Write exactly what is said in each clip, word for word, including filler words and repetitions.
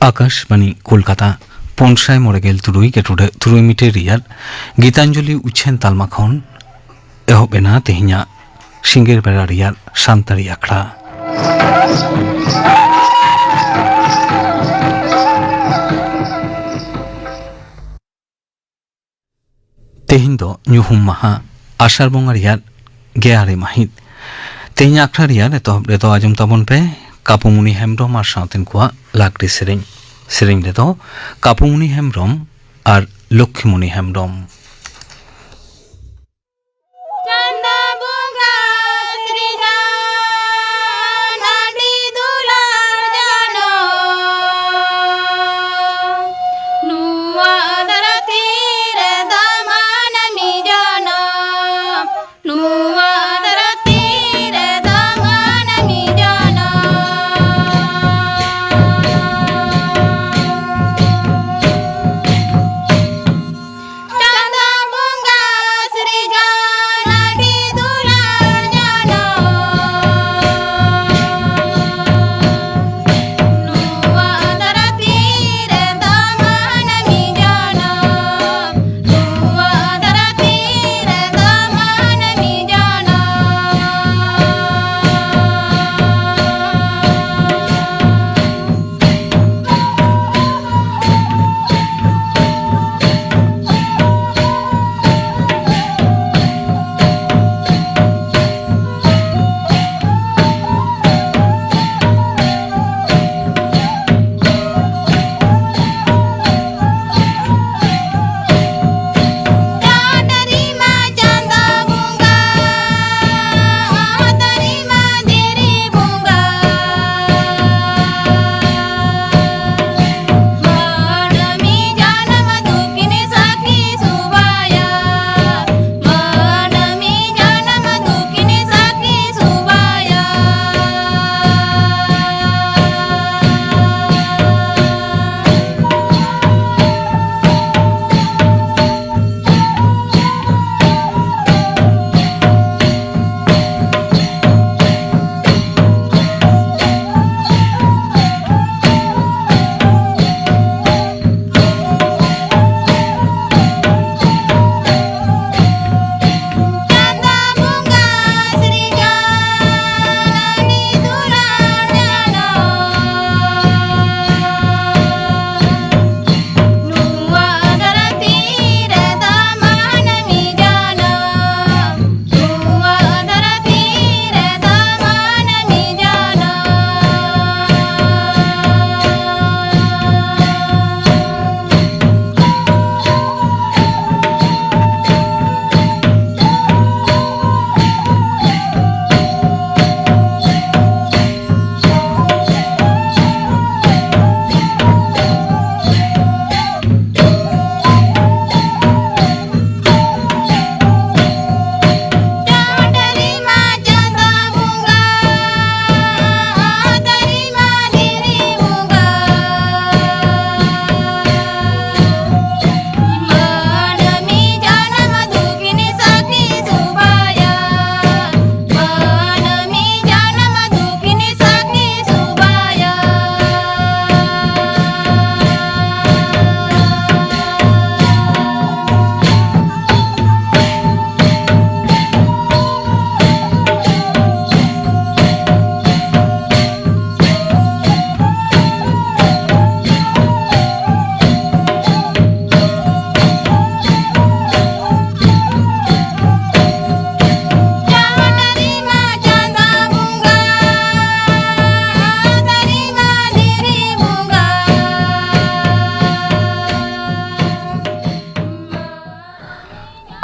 ᱟᱠᱟᱥᱵᱟᱱᱤ ᱠᱳᱞᱠᱟᱛᱟ, ᱯᱩᱱ ᱥᱟᱭ ᱢᱚᱬᱮ ᱜᱮᱞ ᱛᱩᱨᱩᱭ ᱜᱮᱴᱩᱰᱟᱹᱜ ᱛᱩᱨᱩᱭ ᱢᱤᱴᱟᱨ ᱨᱮᱭᱟᱜ ᱜᱤᱛᱟᱧᱡᱚᱞᱤ ᱩᱪᱷᱟᱹᱱ ᱛᱟᱞᱢᱟ ᱠᱷᱚᱱ ᱮᱦᱚᱵ ᱮᱱᱟ ᱛᱮᱦᱮᱧᱟᱜ ᱥᱤᱸᱜᱟᱹᱲ ᱵᱮᱲᱟ ᱨᱮᱭᱟᱜ ᱥᱟᱱᱛᱟᱲᱤ ᱟᱠᱷᱲᱟ᱾ ᱛᱮᱦᱮᱧ ᱫᱚ ᱧᱩᱦᱩᱢ ᱢᱟᱦᱟ, ᱟᱥᱟᱲ ᱵᱚᱸᱜᱟ ᱨᱮᱭᱟᱜ ᱜᱮᱞ ᱟᱨᱮ ᱢᱟᱹᱦᱤᱛ᱾ ᱛᱮᱦᱮᱧ ᱟᱠᱷᱲᱟ ᱨᱮᱭᱟᱜ ᱮᱛᱚᱦᱚᱵ ᱨᱮᱫᱚ ᱟᱸᱡᱚᱢ ᱛᱟᱵᱚᱱ ᱯᱮ ᱠᱟᱯᱩᱢᱩᱱᱤ ᱦᱮᱢᱵᱽᱨᱚᱢ ᱟᱨ ᱥᱟᱶᱛᱮᱱ ᱠᱚᱣᱟᱜ ᱞᱟᱜᱽᱲᱮ ᱥᱮᱨᱮᱧ᱾ ᱥᱮᱨᱮᱧ ᱨᱮᱫᱚ ᱠᱟᱯᱩᱢᱩᱱᱤ ᱦᱮᱢᱵᱽᱨᱚᱢ ᱟᱨ ᱞᱚᱠᱠᱷᱤᱢᱩᱱᱤ ᱦᱮᱢᱵᱽᱨᱚᱢ᱾ ᱪᱟᱸᱫᱟ ᱵᱚᱸᱜᱟ ᱥᱨᱤᱡᱟᱱ ᱟᱹᱰᱤ ᱫᱩᱞᱟᱹᱲ ᱡᱟᱱᱟᱢ᱾ ᱱᱚᱣᱟ ᱫᱷᱟᱹᱨᱛᱤ ᱨᱮ ᱫᱟᱢᱟᱱ ᱢᱤᱫ ᱡᱟᱱᱟᱢ᱾ ᱱᱚᱣᱟ ᱫᱷᱟᱹᱨᱛᱤ ᱨᱮ ᱫᱟᱢᱟᱱ ᱢᱤᱫ ᱡᱟᱱᱟᱢ᱾ ᱪᱟᱸᱫᱟ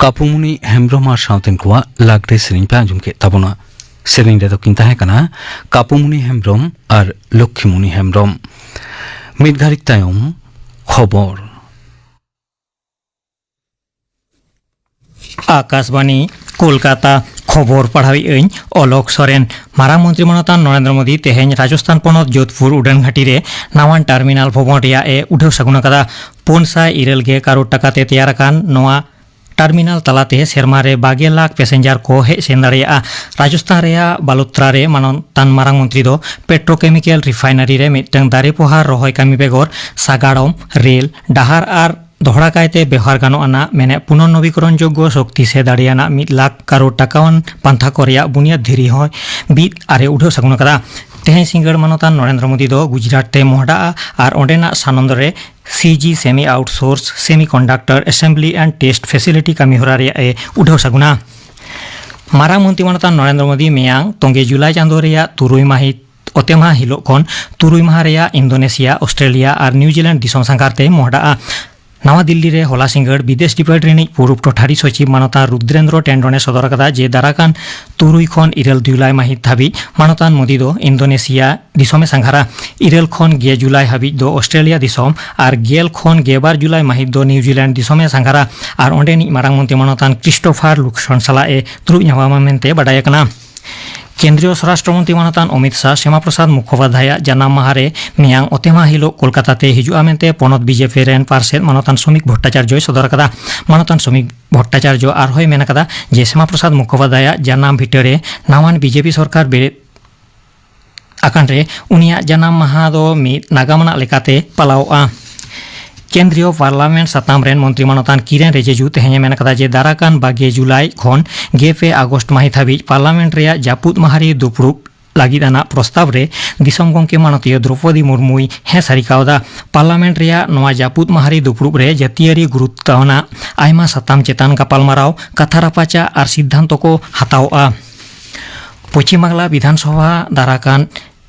ᱠᱟᱯᱩᱢᱩᱱᱤ ᱦᱮᱢᱵᱽᱨᱚᱢ ᱟᱨ ᱥᱟᱶᱛᱮᱱ ᱠᱚᱣᱟᱜ ᱞᱟᱜᱽᱲᱮ ᱥᱮᱨᱮᱧ ᱯᱮ ᱟᱸᱡᱚᱢ ᱠᱮᱫ ᱛᱟᱵᱚᱱᱟ᱾ ᱥᱮᱨᱮᱧ ᱨᱮᱫᱚ ᱠᱤᱱ ᱛᱟᱦᱮᱸ ᱠᱟᱱᱟ ᱠᱟᱯᱩᱢᱩᱱᱤ ᱦᱮᱢᱵᱽᱨᱚᱢ ᱟᱨ ᱞᱚᱠᱠᱷᱤᱢᱩᱱᱤ ᱦᱮᱢᱵᱽᱨᱚᱢ᱾ ᱢᱤᱫ ᱜᱷᱟᱹᱲᱤᱡ ᱛᱟᱭᱚᱢ ᱠᱷᱚᱵᱚᱨ᱾ ᱟᱠᱟᱥᱵᱟᱱᱤ, ᱠᱳᱞᱠᱟᱛᱟ᱾ ᱠᱷᱚᱵᱚᱨ ᱯᱟᱲᱦᱟᱣᱮᱫ ᱟᱹᱧ ᱚᱞᱚᱠ ᱥᱚᱨᱮᱱ᱾ ᱢᱟᱨᱟᱝ ᱢᱚᱱᱛᱨᱤ ᱢᱟᱱᱚᱛᱟᱱ ᱱᱚᱨᱮᱱᱫᱨᱚ ᱢᱳᱫᱤ ᱛᱮᱦᱮᱧ ᱨᱟᱡᱚᱥᱛᱷᱟᱱ ᱯᱚᱱᱚᱛ ᱡᱳᱫᱷᱯᱩᱨ ᱩᱰᱟᱹᱱ ᱜᱷᱟᱹᱴᱤ ᱨᱮ ᱱᱟᱣᱟᱱ ᱴᱟᱨᱢᱤᱱᱟᱞ ᱵᱷᱚᱵᱚᱱ ᱨᱮᱭᱟᱜ ᱮ ᱩᱰᱷᱟᱹᱣ ᱥᱟᱹᱜᱩᱱ ᱟᱠᱟᱫᱟ᱾ ᱯᱩᱱ ᱥᱟᱭ ᱤᱨᱟᱹᱞ ᱜᱮ ᱠᱟᱨᱳᱲ ᱴᱟᱠᱟ ᱛᱮ ᱛᱮᱭᱟᱨ ᱟᱠᱟᱱ ᱱᱚᱣᱟ ᱴᱟᱨᱢᱤᱱᱟᱞ ᱛᱟᱞᱟᱛᱮ ᱥᱮᱨᱢᱟ ᱨᱮ ᱵᱟᱨ ᱜᱮᱞ ᱞᱟᱠᱷ ᱯᱮᱥᱮᱧᱡᱟᱨ ᱠᱚ ᱦᱮᱡ ᱥᱮᱱ ᱫᱟᱲᱮᱭᱟᱜᱼᱟ᱾ ᱨᱟᱡᱚᱥᱛᱷᱟᱱ ᱨᱮᱭᱟᱜ ᱵᱟᱞᱳᱛᱨᱟ ᱨᱮ ᱢᱟᱱᱚᱛᱟᱱ ᱢᱟᱨᱟᱝ ᱢᱚᱱᱛᱨᱤ ᱫᱚ ᱯᱮᱴᱨᱳᱠᱮᱢᱤᱠᱮᱞ ᱨᱤᱯᱷᱟᱭᱱᱟᱨᱤ ᱨᱮ ᱢᱤᱫᱴᱟᱝ ᱫᱟᱨᱮ ᱯᱚᱦᱟ ᱨᱚᱦᱚᱭ ᱠᱟᱹᱢᱤ ᱵᱮᱜᱚᱨ ᱥᱟᱜᱟᱲᱚᱢ, ᱨᱮᱞ, ᱰᱟᱦᱟᱨ ᱟᱨ ᱫᱚᱦᱲᱟ ᱠᱟᱭᱛᱮ ᱵᱮᱣᱦᱟᱨ ᱜᱟᱱᱚᱜ ᱟᱱᱟᱜ ᱢᱮᱱᱮᱫ ᱯᱩᱱᱚᱨᱱᱚᱵᱤᱠᱚᱨᱚᱱ ᱡᱳᱜᱽᱜᱚ ᱥᱚᱠᱛᱤ ᱥᱮ ᱫᱟᱲᱮᱭᱟᱱᱟᱜ ᱢᱤᱫ ᱞᱟᱠᱷ ᱠᱟᱨᱳᱲ ᱴᱟᱠᱟᱣᱟᱱ ᱯᱟᱱᱛᱷᱟ ᱠᱚ ᱨᱮᱭᱟᱜ ᱵᱩᱱᱤᱭᱟᱹᱫ ᱫᱷᱤᱨᱤ ᱦᱚᱸᱭ ᱵᱤᱫ ᱟᱨᱮ ᱩᱰᱷᱟᱹᱣ ᱥᱟᱹᱜᱩᱱ ᱟᱠᱟᱫᱟ᱾ ᱛᱮᱦᱮᱧ ᱥᱤᱸᱜᱟᱹᱲ ᱢᱟᱱᱚᱛᱟᱱ ᱱᱚᱨᱮᱱᱫᱨᱚ ᱢᱳᱫᱤ ᱫᱚ ᱜᱩᱡᱽᱨᱟᱴ ᱛᱮ ᱢᱚᱦᱰᱟᱜᱼᱟ ᱟᱨ ᱚᱸᱰᱮᱱᱟᱜ ᱥᱟᱱᱚᱱᱫ ᱨᱮ ᱥᱤ ᱡᱤ Semi Outsource Semiconductor Assembly and Test Facility ᱠᱟᱹᱢᱤᱦᱚᱨᱟ ᱨᱮᱭᱟᱜ ᱮ ᱩᱰᱷᱟᱹᱣ ᱥᱟᱹᱜᱩᱱᱟ᱾ ᱢᱟᱨᱟᱝ ᱢᱚᱱᱛᱨᱤ ᱢᱟᱱᱚᱛᱟᱱ ᱱᱚᱨᱮᱱᱫᱨᱚ ᱢᱳᱫᱤ ᱢᱮᱭᱟᱝ ᱛᱚᱸᱜᱮ ᱡᱩᱞᱟᱭ ᱪᱟᱸᱫᱚ ᱨᱮᱭᱟᱜ ᱛᱩᱨᱩᱭ ᱢᱟᱹᱦᱤᱛ ᱚᱛᱮᱢᱟᱦᱟ ᱦᱤᱞᱳᱜ ᱠᱷᱚᱱ ᱛᱩᱨᱩᱭ ᱢᱟᱦᱟ ᱨᱮᱭᱟᱜ ᱤᱱᱫᱳᱱᱮᱥᱤᱭᱟ, ᱚᱥᱴᱨᱮᱞᱤᱭᱟ ᱟᱨ ᱱᱤᱣᱡᱤᱞᱮᱱᱰ ᱫᱤᱥᱚᱢ ᱥᱟᱸᱜᱷᱟᱨ ᱛᱮ ᱢᱚᱦᱰᱟᱜᱼᱟ᱾ ᱱᱟᱣᱟ ᱫᱤᱞᱞᱤ ᱨᱮ ᱦᱚᱞᱟ ᱥᱤᱸᱜᱟᱹᱲ ᱵᱤᱫᱮᱥ ᱰᱤᱯᱟᱨᱴᱢᱮᱱᱴ ᱨᱤᱱᱤᱡ ᱯᱩᱨᱩᱵ ᱴᱚᱴᱷᱟᱨᱤ ᱥᱚᱪᱤᱵᱽ ᱢᱟᱱᱚᱛᱟᱱ ᱨᱩᱫᱨᱮᱱᱫᱨᱚ ᱴᱮᱱᱰᱚᱱᱮ ᱥᱚᱫᱚᱨ ᱟᱠᱟᱫᱟ ᱡᱮ ᱫᱟᱨᱟᱠᱟᱱ ᱛᱩᱨᱩᱭ ᱠᱷᱚᱱ ᱤᱨᱟᱹᱞ ᱡᱩᱞᱟᱭ ᱢᱟᱹᱦᱤᱛ ᱫᱷᱟᱹᱵᱤᱡ ᱢᱟᱱᱚᱛᱟᱱ ᱢᱳᱫᱤ ᱫᱚ ᱤᱱᱫᱳᱱᱮᱥᱤᱭᱟ ᱫᱤᱥᱚᱢᱮ ᱥᱟᱸᱜᱷᱟᱨᱟ᱾ ᱤᱨᱟᱹᱞ ᱠᱷᱚᱱ ᱜᱮᱞ ᱡᱩᱞᱟᱭ ᱦᱟᱹᱵᱤᱡ ᱫᱚ ᱚᱥᱴᱨᱮᱞᱤᱭᱟ ᱫᱤᱥᱚᱢ ᱟᱨ ᱜᱮᱞ ᱠᱷᱚᱱ ᱜᱮᱞ ᱵᱟᱨ ᱡᱩᱞᱟᱭ ᱢᱟᱹᱦᱤᱛ ᱫᱚ ᱱᱤᱣᱡᱤᱞᱮᱱᱰ ᱫᱤᱥᱚᱢᱮ ᱥᱟᱸᱜᱷᱟᱨᱟ ᱟᱨ ᱚᱸᱰᱮᱱᱤᱡ ᱢᱟᱨᱟᱝ ᱢᱚᱱᱛᱨᱤ ᱢᱟᱱᱚᱛᱟᱱ ᱠᱨᱤᱥᱴᱳᱯᱷᱟᱨ ᱞᱩᱠᱥᱚᱱ ᱥᱟᱞᱟᱜ ᱮ ᱫᱩᱲᱩᱵ ᱧᱟᱯᱟᱢᱟ ᱢᱮᱱᱛᱮ ᱵᱟᱰᱟᱭ ᱟᱠᱟᱱᱟ᱾ ᱠᱮᱱᱫᱨᱤᱭᱚ ᱥᱚᱨᱟᱥᱴᱨᱚ ᱢᱚᱱᱛᱨᱤ ᱢᱟᱱᱚᱛᱟᱱ ᱚᱢᱤᱛ ᱥᱟᱦ ᱥᱭᱟᱢᱟ ᱯᱨᱚᱥᱟᱫᱽ ᱢᱩᱠᱷᱳᱯᱟᱫᱷᱭᱟᱭᱟᱜ ᱡᱟᱱᱟᱢ ᱢᱟᱦᱟ ᱨᱮ ᱢᱮᱭᱟᱝ ᱚᱛᱮᱢᱟᱦᱟ ᱦᱤᱞᱳᱜ ᱠᱳᱞᱠᱟᱛᱟ ᱛᱮ ᱦᱤᱡᱩᱜᱼᱟ ᱢᱮᱱᱛᱮ ᱯᱚᱱᱚᱛ ᱵᱤᱡᱮᱯᱤ ᱨᱮᱱ ᱯᱟᱨᱥᱮᱛ ᱢᱟᱱᱚᱛᱟᱱ ᱥᱚᱢᱤᱠ ᱵᱷᱚᱴᱴᱟᱪᱟᱨᱡᱚᱭ ᱥᱚᱫᱚᱨ ᱟᱠᱟᱫᱟ᱾ ᱢᱟᱱᱚᱛᱟᱱ ᱥᱚᱢᱤᱠ ᱵᱷᱚᱴᱴᱟᱪᱟᱨᱡᱚ ᱟᱨᱦᱚᱸᱭ ᱢᱮᱱ ᱟᱠᱟᱫᱟ ᱡᱮ ᱥᱭᱟᱢᱟ ᱯᱨᱚᱥᱟᱫᱽ ᱢᱩᱠᱷᱳᱯᱟᱫᱷᱭᱟᱭᱟᱜ ᱡᱟᱱᱟᱢ ᱵᱷᱤᱴᱟᱹ ᱨᱮ ᱱᱟᱣᱟᱱ ᱵᱤᱡᱮᱯᱤ ᱥᱚᱨᱠᱟᱨ ᱵᱮᱨᱮᱫ ᱟᱠᱟᱱ ᱨᱮ ᱩᱱᱤᱭᱟᱜ ᱡᱟᱱᱟᱢ ᱢᱟᱦᱟ ᱫᱚ ᱢᱤᱫ ᱱᱟᱜᱟᱢ ᱟᱱᱟᱜ ᱞᱮᱠᱟᱛᱮ ᱯᱟᱞᱟᱣᱚᱜᱼᱟ᱾ ᱠᱮᱱᱫᱨᱤᱭᱚ ᱯᱟᱨᱞᱟᱢᱮᱱᱴ ᱥᱟᱛᱟᱢ ᱨᱮᱱ ᱢᱚᱱᱛᱨᱤ ᱢᱟᱱᱚᱛᱟᱱ ᱠᱤᱨᱮᱱ ᱨᱤᱡᱤᱡᱩ ᱛᱮᱦᱮᱧ ᱮ ᱢᱮᱱ ᱟᱠᱟᱫᱟ ᱡᱮ ᱫᱟᱨᱟᱠᱟᱱ ᱵᱟᱨ ᱜᱮᱞ ᱡᱩᱞᱟᱭ ᱠᱷᱚᱱ ᱜᱮᱞ ᱯᱮ ᱟᱜᱚᱥᱴ ᱢᱟᱹᱦᱤᱛ ᱦᱟᱹᱵᱤᱡ ᱯᱟᱨᱞᱟᱢᱮᱱᱴ ᱨᱮᱭᱟᱜ ᱡᱟᱹᱯᱩᱫ ᱢᱟᱦᱟᱨᱤ ᱫᱩᱯᱲᱩᱵ ᱞᱟᱹᱜᱤᱫ ᱟᱱᱟᱜ ᱯᱨᱚᱥᱛᱟᱵ ᱨᱮ ᱫᱤᱥᱚᱢ ᱜᱚᱢᱠᱮ ᱢᱟᱱᱚᱛᱤᱭᱟᱹ ᱫᱨᱚᱯᱚᱫᱤ ᱢᱩᱨᱢᱩᱭ ᱦᱮᱸ ᱥᱟᱹᱨᱤ ᱠᱟᱣᱫᱟ᱾ ᱯᱟᱨᱞᱟᱢᱮᱱᱴ ᱨᱮᱭᱟᱜ ᱱᱚᱣᱟ ᱡᱟᱹᱯᱩᱫ ᱢᱟᱦᱟᱨᱤ ᱫᱩᱯᱲᱩᱵ ᱨᱮ ᱡᱟᱹᱛᱤᱭᱟᱹᱨᱤ ᱜᱩᱨᱩᱛᱛᱚ ᱟᱱᱟᱜ ᱟᱭᱢᱟ ᱥᱟᱛᱟᱢ ᱪᱮᱛᱟᱱ ᱜᱟᱯᱟᱞᱢᱟᱨᱟᱣ, ᱠᱟᱛᱷᱟ ᱨᱟᱯᱟᱪᱟᱜ ᱟᱨ ᱥᱤᱫᱽᱫᱷᱟᱱᱛᱚ ᱠᱚ ᱦᱟᱛᱟᱣᱚᱜᱼᱟ᱾ ᱯᱚᱪᱷᱤᱢ ᱵᱟᱝᱞᱟ ᱵᱤᱫᱷᱟᱱ ᱥᱚᱵᱷᱟ ᱫᱟᱨᱟᱠᱟᱱ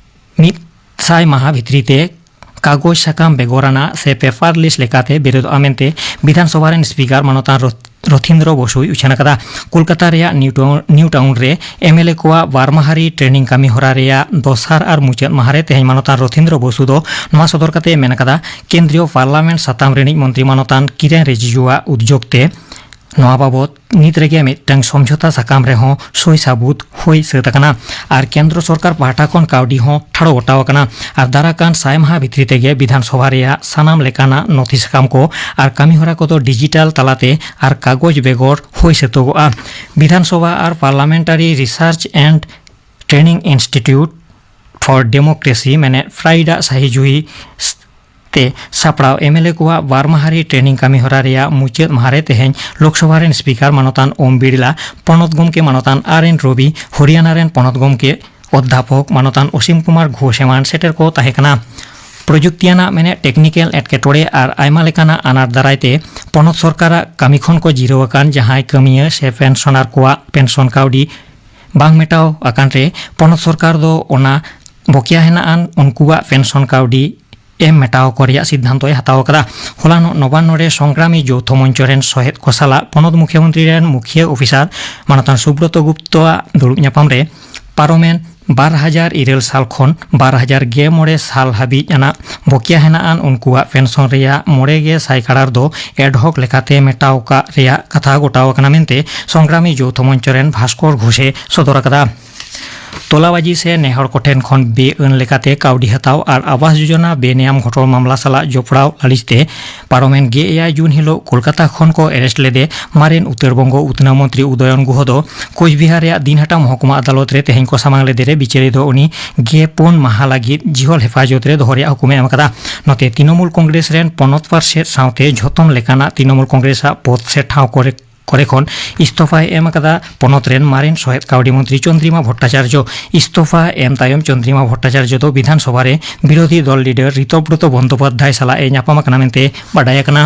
ᱢᱤᱫ ᱥᱟᱭ ᱢᱟᱦᱟ ᱵᱷᱤᱛᱨᱤ ᱛᱮ ᱠᱟᱜᱚᱡᱽ ᱥᱟᱠᱟᱢ ᱵᱮᱜᱚᱨ ᱟᱱᱟᱜ ᱥᱮ ᱯᱮᱯᱟᱨᱞᱮᱥ ᱞᱮᱠᱟᱛᱮ ᱵᱮᱨᱮᱫᱚᱜᱼᱟ ᱢᱮᱱᱛᱮ ᱵᱤᱫᱷᱟᱱ ᱥᱚᱵᱷᱟ ᱨᱮᱱ ᱥᱯᱤᱠᱟᱨ ᱢᱟᱱᱚᱛᱟᱱ ᱨᱚᱛ- ᱨᱚᱛᱷᱤᱱᱫᱨᱚ ᱵᱚᱥᱩᱭ ᱩᱪᱷᱟᱹᱱ ᱟᱠᱟᱫᱟ᱾ ᱠᱳᱞᱠᱟᱛᱟ ᱨᱮᱭᱟᱜ ᱱᱤᱭᱩ ᱴᱟᱣᱩᱱ, ᱱᱤᱭᱩ ᱴᱟᱣᱩᱱ ᱨᱮ ᱮᱢ ᱮᱞ ᱮ ᱠᱚᱣᱟᱜ ᱵᱟᱨ ᱢᱟᱦᱟ ᱨᱤ ᱴᱨᱮᱱᱤᱝ ᱠᱟᱹᱢᱤ ᱦᱚᱨᱟ ᱨᱮᱭᱟᱜ ᱫᱚᱥᱟᱨ ᱟᱨ ᱢᱩᱪᱟᱹᱫ ᱢᱟᱦᱟ ᱨᱮ ᱛᱮᱦᱮᱧ ᱢᱟᱱᱚᱛᱟᱱ ᱨᱚᱛᱷᱤᱱᱫᱨᱚ ᱵᱚᱥᱩ ᱫᱚ ᱱᱚᱣᱟ ᱥᱚᱫᱚᱨ ᱠᱟᱛᱮ ᱢᱮᱱ ᱟᱠᱟᱫᱟ, ᱠᱮᱱᱫᱨᱤᱭᱚ ᱯᱟᱨᱞᱟᱢᱮᱱᱴ ᱥᱟᱛᱟᱢ ᱨᱤᱱᱤᱡ ᱢᱚᱱᱛᱨᱤ ᱢᱟᱱᱚᱛᱟᱱ ᱠᱤᱨᱮᱱ ᱨᱤᱡᱤᱡᱩᱣᱟᱜ ᱩᱫᱽᱡᱳᱜᱽ ᱛᱮ ᱱᱚᱣᱟ ᱵᱟᱵᱚᱛ ᱱᱤᱛ ᱨᱮᱜᱮ ᱢᱤᱫᱴᱟᱝ ᱥᱚᱢᱡᱷᱚᱛᱟ ᱥᱟᱠᱟᱢ ᱨᱮᱦᱚᱸ ᱥᱳᱭ ᱥᱟᱹᱵᱩᱫ ᱦᱩᱭ ᱥᱟᱹᱛ ᱟᱠᱟᱱᱟ ᱟᱨ ᱠᱮᱱᱫᱨᱚ ᱥᱚᱨᱠᱟᱨ ᱯᱟᱦᱴᱟ ᱠᱷᱚᱱ ᱠᱟᱹᱣᱰᱤ ᱦᱚᱸ ᱴᱷᱟᱲᱚ ᱜᱚᱴᱟᱣ ᱟᱠᱟᱱᱟ ᱟᱨ ᱫᱟᱨᱟ ᱠᱟᱱ ᱥᱟᱭ ᱢᱟᱦᱟ ᱵᱷᱤᱛᱨᱤ ᱛᱮᱜᱮ ᱵᱤᱫᱷᱟᱱ ᱥᱚᱵᱷᱟ ᱨᱮᱭᱟᱜ ᱥᱟᱱᱟᱢ ᱞᱮᱠᱟᱱᱟᱜ ᱱᱚᱛᱷᱤ ᱥᱟᱠᱟᱢ ᱠᱚ ᱟᱨ ᱠᱟᱹᱢᱤ ᱦᱚᱨᱟ ᱠᱚᱫᱚ ᱰᱤᱡᱤᱴᱟᱞ ᱛᱟᱞᱟᱛᱮ ᱟᱨ ᱠᱟᱜᱚᱡᱽ ᱵᱮᱜᱚᱨ ᱦᱩᱭ ᱥᱟᱹᱛᱚᱜᱚᱜᱼᱟ᱾ ᱵᱤᱫᱷᱟᱱ ᱥᱚᱵᱷᱟ ᱟᱨ Parliamentary Research and Training Institute for Democracy ᱢᱮᱱᱮᱫ ᱯᱷᱨᱟᱭᱤᱰ ᱟᱜ ᱥᱟᱹᱦᱤ ᱡᱩᱦᱤ ᱛᱮ ᱥᱟᱯᱲᱟᱣ ᱮᱢ ᱮᱞ ᱮ ᱠᱚᱣᱟᱜ ᱵᱟᱨ ᱢᱟᱦᱟ ᱨᱤ ᱴᱨᱮᱱᱤᱝ ᱠᱟᱹᱢᱤ ᱦᱚᱨᱟ ᱨᱮᱭᱟᱜ ᱢᱩᱪᱟᱹᱫ ᱢᱟᱦᱟ ᱨᱮ ᱛᱮᱦᱮᱧ ᱞᱳᱠᱥᱚᱵᱷᱟ ᱨᱮᱱ ᱥᱯᱤᱠᱟᱨ ᱢᱟᱱᱚᱛᱟᱱ ᱳᱢ ᱵᱤᱲᱞᱟ, ᱯᱚᱱᱚᱛ ᱜᱚᱢᱠᱮ ᱢᱟᱱᱚᱛᱟᱱ ᱟᱨ ᱮᱱ ᱨᱚᱵᱤ, ᱦᱚᱨᱤᱭᱟᱱᱟ ᱨᱮᱱ ᱯᱚᱱᱚᱛ ᱜᱚᱢᱠᱮ ᱚᱫᱽᱫᱷᱟᱯᱚᱠ ᱢᱟᱱᱚᱛᱟᱱ ᱚᱥᱤᱢ ᱠᱩᱢᱟᱨ ᱜᱷᱳᱥ ᱮᱢᱟᱱ ᱥᱮᱴᱮᱨ ᱠᱚ ᱛᱟᱦᱮᱸ ᱠᱟᱱᱟ᱾ ᱯᱨᱚᱡᱩᱠᱛᱤᱭᱟᱱᱟᱜ ᱢᱮᱱᱮᱫ ᱴᱮᱠᱱᱤᱠᱮᱞ ᱮᱴᱠᱮᱴᱚᱬᱮ ᱟᱨ ᱟᱭᱢᱟ ᱞᱮᱠᱟᱱᱟᱜ ᱟᱱᱟᱴ ᱫᱟᱨᱟᱭ ᱛᱮ ᱯᱚᱱᱚᱛ ᱥᱚᱨᱠᱟᱨᱟᱜ ᱠᱟᱹᱢᱤ ᱠᱷᱚᱱ ᱠᱚ ᱡᱤᱨᱟᱹᱣ ᱟᱠᱟᱱ ᱡᱟᱦᱟᱸᱭ ᱠᱟᱹᱢᱤᱭᱟᱹ ᱥᱮ ᱯᱮᱱᱥᱚᱱᱟᱨ ᱠᱚᱣᱟᱜ ᱯᱮᱱᱥᱚᱱ ᱠᱟᱹᱣᱰᱤ ᱵᱟᱝ ᱢᱮᱴᱟᱣ ᱟᱠᱟᱱ ᱨᱮ ᱯᱚᱱᱚᱛ ᱥᱚᱨᱠᱟᱨ ᱫᱚ ᱚᱱᱟ ᱵᱚᱠᱮᱭᱟ ᱦᱮᱱᱟᱜ ᱟᱱ ᱩᱱᱠᱩᱣᱟᱜ ᱯᱮᱱᱥᱚᱱ ᱠᱟᱹᱣᱰᱤ ᱮᱢ ᱢᱮᱴᱟᱣ ᱠᱚ ᱨᱮᱭᱟᱜ ᱥᱤᱫᱽᱫᱷᱟᱱᱛᱚᱭ ᱦᱟᱛᱟᱣ ᱟᱠᱟᱫᱟ᱾ ᱦᱚᱞᱟᱱᱚᱜ ᱱᱚᱵᱟᱱᱱᱚ ᱨᱮ ᱥᱚᱝᱜᱨᱟᱢᱤ ᱡᱳᱣᱛᱷᱚ ᱢᱚᱧᱪᱚ ᱨᱮᱱ ᱥᱚᱦᱮᱫ ᱠᱚ ᱥᱟᱞᱟᱜ ᱯᱚᱱᱚᱛ ᱢᱩᱠᱷᱭᱟᱹ ᱢᱚᱱᱛᱨᱤ ᱨᱮᱱ ᱢᱩᱠᱷᱭᱟᱹ ᱚᱯᱷᱤᱥᱟᱨ ᱢᱟᱱᱚᱛᱟᱱ ᱥᱩᱵᱨᱚᱛᱚ ᱜᱩᱯᱛᱚᱣᱟᱜ ᱫᱩᱲᱩᱵ ᱧᱟᱯᱟᱢ ᱨᱮ ᱯᱟᱨᱚᱢᱮᱱ ᱵᱟᱨ ᱦᱟᱡᱟᱨ ᱤᱨᱟᱹᱞ ᱥᱟᱞ ᱠᱷᱚᱱ ᱵᱟᱨ ᱦᱟᱡᱟᱨ ᱜᱮ ᱢᱚᱬᱮ ᱥᱟᱞ ᱦᱟᱹᱵᱤᱡ ᱟᱱᱟᱜ ᱵᱚᱠᱮᱭᱟ ᱦᱮᱱᱟᱜ ᱟᱱ ᱩᱱᱠᱩᱣᱟᱜ ᱯᱮᱱᱥᱚᱱ ᱨᱮᱭᱟᱜ ᱢᱚᱬᱮ ᱜᱮ ᱥᱟᱭ ᱠᱟᱲᱟᱨ ᱫᱚ ᱮᱰᱦᱚᱠ ᱞᱮᱠᱟᱛᱮ ᱢᱮᱴᱟᱣ ᱠᱟᱜ ᱨᱮᱭᱟᱜ ᱠᱟᱛᱷᱟ ᱜᱚᱴᱟᱣ ᱟᱠᱟᱱᱟ ᱢᱮᱱᱛᱮ ᱥᱚᱝᱜᱨᱟᱢᱤ ᱡᱳᱣᱛᱷᱚ ᱢᱚᱧᱪᱚ ᱨᱮᱱ ᱵᱷᱟᱥᱠᱚᱨ ᱜᱷᱳᱥᱮ ᱥᱚᱫᱚᱨ ᱟᱠᱟᱫᱟ᱾ ᱛᱚᱞᱟᱵᱟᱡᱤ ᱥᱮ ᱱᱮᱦᱚᱲ ᱠᱚᱴᱷᱮᱱ ᱠᱷᱚᱱ ᱵᱮᱼᱟᱹᱱ ᱞᱮᱠᱟᱛᱮ ᱠᱟᱹᱣᱰᱤ ᱦᱟᱛᱟᱣ ᱟᱨ ᱟᱵᱟᱥ ᱡᱳᱡᱚᱱᱟ ᱵᱮᱱᱮᱭᱟᱢ ᱜᱷᱚᱴᱚᱞ ᱢᱟᱢᱞᱟ ᱥᱟᱞᱟᱜ ᱡᱚᱯᱲᱟᱣ ᱞᱟᱹᱞᱤᱥ ᱛᱮ ᱯᱟᱨᱚᱢᱮᱱ ᱜᱮᱞ ᱮᱭᱟᱭ ᱡᱩᱱ ᱦᱤᱞᱳᱜ ᱠᱳᱞᱠᱟᱛᱟ ᱠᱷᱚᱱ ᱠᱚ ᱮᱨᱮᱥᱴ ᱞᱮᱫᱮ ᱢᱟᱨᱮᱱ ᱩᱛᱟᱹᱨ ᱵᱚᱝᱜᱚ ᱩᱛᱱᱟᱹᱣ ᱢᱚᱱᱛᱨᱤ ᱩᱫᱚᱭᱚᱱ ᱜᱩᱦ ᱫᱚ ᱠᱳᱪᱵᱤᱦᱟᱨ ᱨᱮᱭᱟᱜ ᱫᱤᱱᱦᱟᱴᱟ ᱢᱚᱦᱠᱩᱢᱟ ᱟᱫᱟᱞᱚᱛ ᱨᱮ ᱛᱮᱦᱮᱧ ᱠᱚ ᱥᱟᱢᱟᱝ ᱞᱮᱫᱮ ᱨᱮ ᱵᱤᱪᱟᱹᱨᱤ ᱫᱚ ᱩᱱᱤ ᱜᱮ ᱯᱩᱱ ᱢᱟᱦᱟ ᱞᱟᱹᱜᱤᱫ ᱡᱤᱦᱚᱞ ᱦᱮᱯᱷᱟᱡᱚᱛ ᱨᱮ ᱫᱚᱦᱚ ᱨᱮᱭᱟᱜ ᱦᱩᱠᱩᱢᱮ ᱮᱢ ᱟᱠᱟᱫᱟ᱾ ᱱᱚᱛᱮ ᱛᱨᱤᱱᱚᱢᱩᱞ ᱠᱚᱝᱜᱨᱮᱥ ᱨᱮᱱ ᱯᱚᱱᱚᱛ ᱯᱟᱨᱥᱮᱫ ᱥᱟᱶᱛᱮ ᱡᱷᱚᱛᱚᱢ ᱞᱮᱠᱟᱱᱟᱜ ᱛᱨᱤᱱᱚᱢᱩᱞ ᱠᱚᱝᱜᱨᱮᱥ ᱟᱜ ᱯᱚᱫ ᱥᱮ ᱴᱷᱟᱶ ᱠᱚᱨᱮ ᱠᱚᱨᱮ ᱠᱷᱚᱱ ᱤᱥᱛᱚᱯᱷᱟᱭ ᱮᱢ ᱟᱠᱟᱫᱟ ᱯᱚᱱᱚᱛ ᱨᱮᱱ ᱢᱟᱨᱮᱱ ᱥᱚᱦᱮᱫ ᱠᱟᱹᱣᱰᱤ ᱢᱚᱱᱛᱨᱤ ᱪᱚᱱᱫᱽᱨᱤᱢᱟ ᱵᱷᱚᱴᱴᱟᱪᱟᱨᱡᱚ᱾ ᱤᱥᱛᱚᱯᱷᱟ ᱮᱢ ᱛᱟᱭᱚᱢ ᱪᱚᱱᱫᱽᱨᱤᱢᱟ ᱵᱷᱚᱴᱴᱟᱪᱟᱨᱡᱚ ᱫᱚ ᱵᱤᱫᱷᱟᱱ ᱥᱚᱵᱷᱟ ᱨᱮ ᱵᱤᱨᱳᱫᱷᱤ ᱫᱚᱞ ᱞᱤᱰᱟᱨ ᱨᱤᱛᱚᱵᱨᱚᱛᱚ ᱵᱚᱱᱫᱳᱯᱟᱫᱽᱫᱷᱟᱭ ᱥᱟᱞᱟᱜ ᱮ ᱧᱟᱯᱟᱢ ᱟᱠᱟᱱᱟ ᱢᱮᱱᱛᱮ ᱵᱟᱰᱟᱭ ᱟᱠᱟᱱᱟ᱾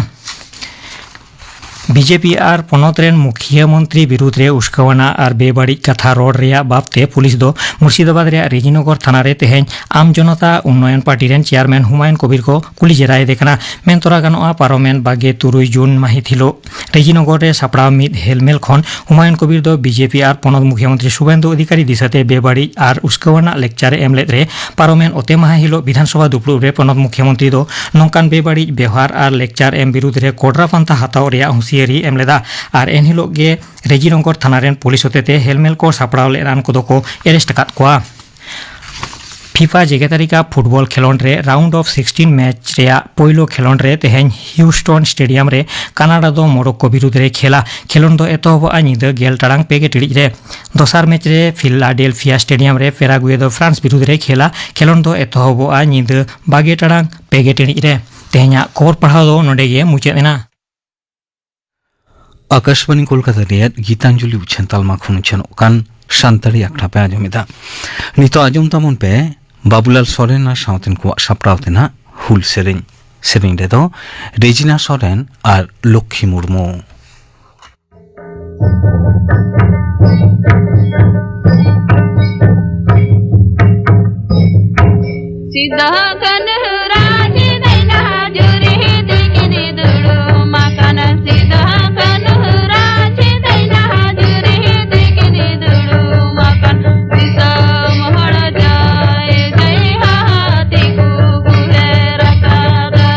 ᱵᱤᱡᱮᱯᱤ ᱟᱨ ᱯᱚᱱᱚᱛ ᱨᱮᱱ ᱢᱩᱠᱷᱤᱭᱟᱹ ᱢᱚᱱᱛᱨᱤ ᱵᱤᱨᱩᱫᱽ ᱨᱮ ᱩᱥᱠᱟᱹᱣᱟᱱᱟᱜ ᱟᱨ ᱵᱮᱵᱟᱹᱲᱤᱡ ᱠᱟᱛᱷᱟ ᱨᱚᱲ ᱨᱮᱭᱟᱜ ᱵᱟᱵᱛᱮ ᱯᱩᱞᱤᱥ ᱫᱚ ᱢᱩᱨᱥᱤᱫᱟᱵᱟᱫᱽ ᱨᱮᱭᱟᱜ ᱨᱮᱡᱤᱱᱚᱜᱚᱨ ᱛᱷᱟᱱᱟ ᱨᱮ ᱛᱮᱦᱮᱧ ᱟᱢ ᱡᱚᱱᱚᱛᱟ ᱩᱱᱱᱚᱭᱚᱱ ᱯᱟᱨᱴᱤ ᱨᱮᱱ ᱪᱮᱭᱟᱨᱢᱮᱱ ᱦᱩᱢᱟᱭᱩᱱ ᱠᱚᱵᱤᱨ ᱠᱚ ᱠᱩᱞᱤ ᱡᱮᱨᱟᱭᱮᱫᱮ ᱠᱟᱱᱟ᱾ ᱢᱮᱱ ᱛᱚᱨᱟ ᱜᱟᱱᱚᱜᱼᱟ, ᱯᱟᱨᱚᱢᱮᱱ ᱵᱟᱜᱮ ᱛᱩᱨᱩᱭ ᱡᱩᱱ ᱢᱟᱹᱦᱤᱛ ᱦᱤᱞᱳᱜ ᱨᱮᱡᱤᱱᱚᱜᱚᱨ ᱨᱮ ᱥᱟᱯᱲᱟᱣ ᱢᱤᱫ ᱦᱮᱞᱢᱮᱞ ᱠᱷᱚᱱ ᱦᱩᱢᱟᱭᱩᱱ ᱠᱚᱵᱤᱨ ᱫᱚ ᱵᱤᱡᱮᱯᱤ ᱟᱨ ᱯᱚᱱᱚᱛ ᱢᱩᱠᱷᱤᱭᱟᱹ ᱢᱚᱱᱛᱨᱤ ᱥᱩᱵᱷᱮᱱᱫᱩ ᱚᱫᱷᱤᱠᱟᱨᱤ ᱫᱤᱥᱟᱹᱛᱮ ᱵᱮᱵᱟᱹᱲᱤᱡ ᱟᱨ ᱩᱥᱠᱟᱹᱣᱟᱱᱟᱜ ᱞᱮᱠᱪᱟᱨ ᱮ ᱮᱢ ᱞᱮᱫ ᱨᱮ, ᱯᱟᱨᱚᱢᱮᱱ ᱚᱛᱮ ᱢᱟᱦᱟ ᱦᱤᱞᱳᱜ ᱵᱤᱫᱷᱟᱱᱥᱚᱵᱷᱟ ᱫᱩᱯᱲᱩᱵ ᱨᱮ ᱯᱚᱱᱚᱛ ᱢᱩᱠᱷᱤᱭᱟᱹ ᱢᱚᱱᱛᱨᱤ ᱫᱚ ᱱᱚᱝᱠᱟᱱ ᱵᱮᱵᱟᱹᱲᱤᱡ ᱵᱮᱣᱦᱟᱨ ᱟᱨ ᱞᱮᱠᱪᱟᱨ ᱮᱢ ᱵᱤᱨᱩᱫᱽ ᱨᱮ ᱠᱚᱰᱨᱟ ᱯᱟᱱᱛᱷᱟ ᱦᱟᱛᱟᱣ ᱨᱮᱭᱟᱜ ᱦᱩᱸᱥᱤᱭᱟᱹᱨᱤ ᱮᱢ ᱞᱮᱫᱟ᱾ ᱟᱨ ᱮᱱᱦᱤᱞᱳᱜ ᱜᱮ ᱨᱮᱡᱤᱱᱚᱜᱚᱨ ᱛᱷᱟᱱᱟ ᱨᱮᱱ ᱯᱩᱞᱤᱥ ᱦᱚᱛᱮᱛᱮ ᱦᱮᱞᱢᱮᱞ ᱠᱚ ᱥᱟᱯᱲᱟᱣ ᱞᱮᱫ ᱟᱱ ᱠᱚᱫᱚ ᱠᱚ ᱮᱨᱮᱥᱴ ᱟᱠᱟᱫ ᱠᱚᱣᱟ᱾ ᱯᱷᱤᱯᱟ ᱡᱮᱜᱮᱛᱟᱨᱤ ᱠᱟᱯ ᱯᱷᱩᱴᱵᱚᱞ ᱠᱷᱮᱞᱚᱸᱰ ᱨᱮ ᱨᱟᱣᱩᱱᱰ ᱚᱯᱷ ᱥᱤᱠᱥᱴᱤᱱ ᱢᱮᱪ ᱨᱮᱭᱟᱜ ᱯᱳᱭᱞᱳ ᱠᱷᱮᱞᱚᱸᱰ ᱨᱮ ᱛᱮᱦᱮᱧ ᱦᱤᱭᱩᱥᱴᱚᱱ ᱥᱴᱮᱰᱤᱭᱟᱢ ᱨᱮ ᱠᱟᱱᱟᱰᱟ ᱫᱚ ᱢᱚᱨᱚᱠᱠᱳ ᱵᱤᱨᱩᱫᱽ ᱨᱮ ᱠᱷᱮᱞᱟ᱾ ᱠᱷᱮᱞᱚᱸᱰ ᱫᱚ ᱮᱛᱚᱦᱚᱵᱚᱜᱼᱟ ᱧᱤᱫᱟᱹ ᱜᱮᱞ ᱴᱟᱲᱟᱝ ᱯᱮ ᱜᱮ ᱴᱤᱲᱤᱡ ᱨᱮ᱾ ᱫᱚᱥᱟᱨ ᱢᱮᱪ ᱨᱮ ᱯᱷᱤᱞᱟᱰᱮᱞᱯᱷᱤᱭᱟ ᱥᱴᱮᱰᱤᱭᱟᱢ ᱨᱮ ᱯᱮᱨᱟᱜᱩᱭᱮ ᱫᱚ ᱯᱷᱨᱟᱱᱥ ᱵᱤᱨᱩᱫᱽ ᱨᱮ ᱠᱷᱮᱞᱟ᱾ ᱠᱷᱮᱞᱚᱸᱰ ᱫᱚ ᱮᱛᱚᱦᱚᱵᱚᱜᱼᱟ ᱧᱤᱫᱟᱹ ᱵᱟᱜᱮ ᱴᱟᱲᱟᱝ ᱯᱮ ᱜᱮ ᱴᱤᱲᱤᱡ ᱨᱮ᱾ ᱛᱮᱦᱮᱧᱟᱜ ᱠᱷᱚᱵᱚᱨ ᱯᱟᱲᱦᱟᱣ ᱫᱚ ᱱᱚᱰᱮ ᱜᱮ ᱢᱩᱪᱟᱹᱫ ᱮᱱᱟ᱾ ᱟᱠᱟᱥᱵᱟᱱᱤ ᱠᱳᱞᱠᱟᱛᱟ ᱨᱮᱭᱟᱜ ᱜᱤᱛᱟᱧᱡᱚᱞᱤ ᱩᱪᱷᱟᱹᱱ ᱛᱟᱞᱢᱟ ᱠᱷᱚᱱ ᱩᱪᱷᱟᱹᱱᱚᱜ ᱠᱟᱱ ᱥᱟᱱᱛᱟᱲᱤ ᱟᱠᱷᱲᱟ ᱯᱮ ᱟᱸᱡᱚᱢᱮᱫᱟ᱾ ᱱᱤᱛᱚᱜ ᱟᱸᱡᱚᱢ ᱛᱟᱵᱚᱱ ᱯᱮ ᱵᱟᱵᱩᱞᱟᱞ ᱥᱚᱨᱮᱱ ᱟᱨ ᱥᱟᱶᱛᱮᱱ ᱠᱚᱣᱟᱜ ᱥᱟᱯᱲᱟᱣ ᱛᱮᱱᱟᱜ ᱦᱩᱞ ᱥᱮᱨᱮᱧ᱾ ᱥᱮᱨᱮᱧ ᱨᱮᱫᱚ ᱨᱮᱡᱤᱱᱟ ᱥᱚᱨᱮᱱ ᱟᱨ ᱞᱚᱠᱠᱷᱤ ᱢᱩᱨᱢᱩ᱾ ᱥᱤᱫᱚ ᱠᱟᱹᱱᱦᱩ ᱨᱟᱡᱽ ᱫᱟᱭᱱᱟ ᱡᱩᱨᱤ ᱛᱤᱠᱤᱱ ᱫᱩᱲᱩᱢ ᱟᱠᱟᱱ᱾ ᱥᱤᱫᱚ ᱠᱟᱹᱱᱦᱩ ᱨᱟᱡᱽ ᱫᱟᱭᱱᱟ ᱡᱩᱨᱤ ᱛᱤᱠᱤᱱ ᱫᱩᱲᱩᱢ ᱟᱠᱟᱱ᱾ ᱫᱤᱥᱚᱢ ᱦᱚᱲ ᱡᱟᱭ ᱡᱟᱭ ᱦᱟᱦᱟ ᱛᱤᱠᱩ ᱜᱩᱦᱮᱨ ᱟᱠᱟᱫᱟ᱾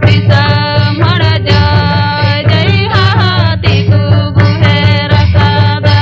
ᱫᱤᱥᱚᱢ ᱦᱚᱲ ᱡᱟᱭ ᱡᱟᱭ ᱦᱟᱦᱟ ᱛᱤᱠᱩ ᱜᱩᱦᱮᱨ ᱟᱠᱟᱫᱟ᱾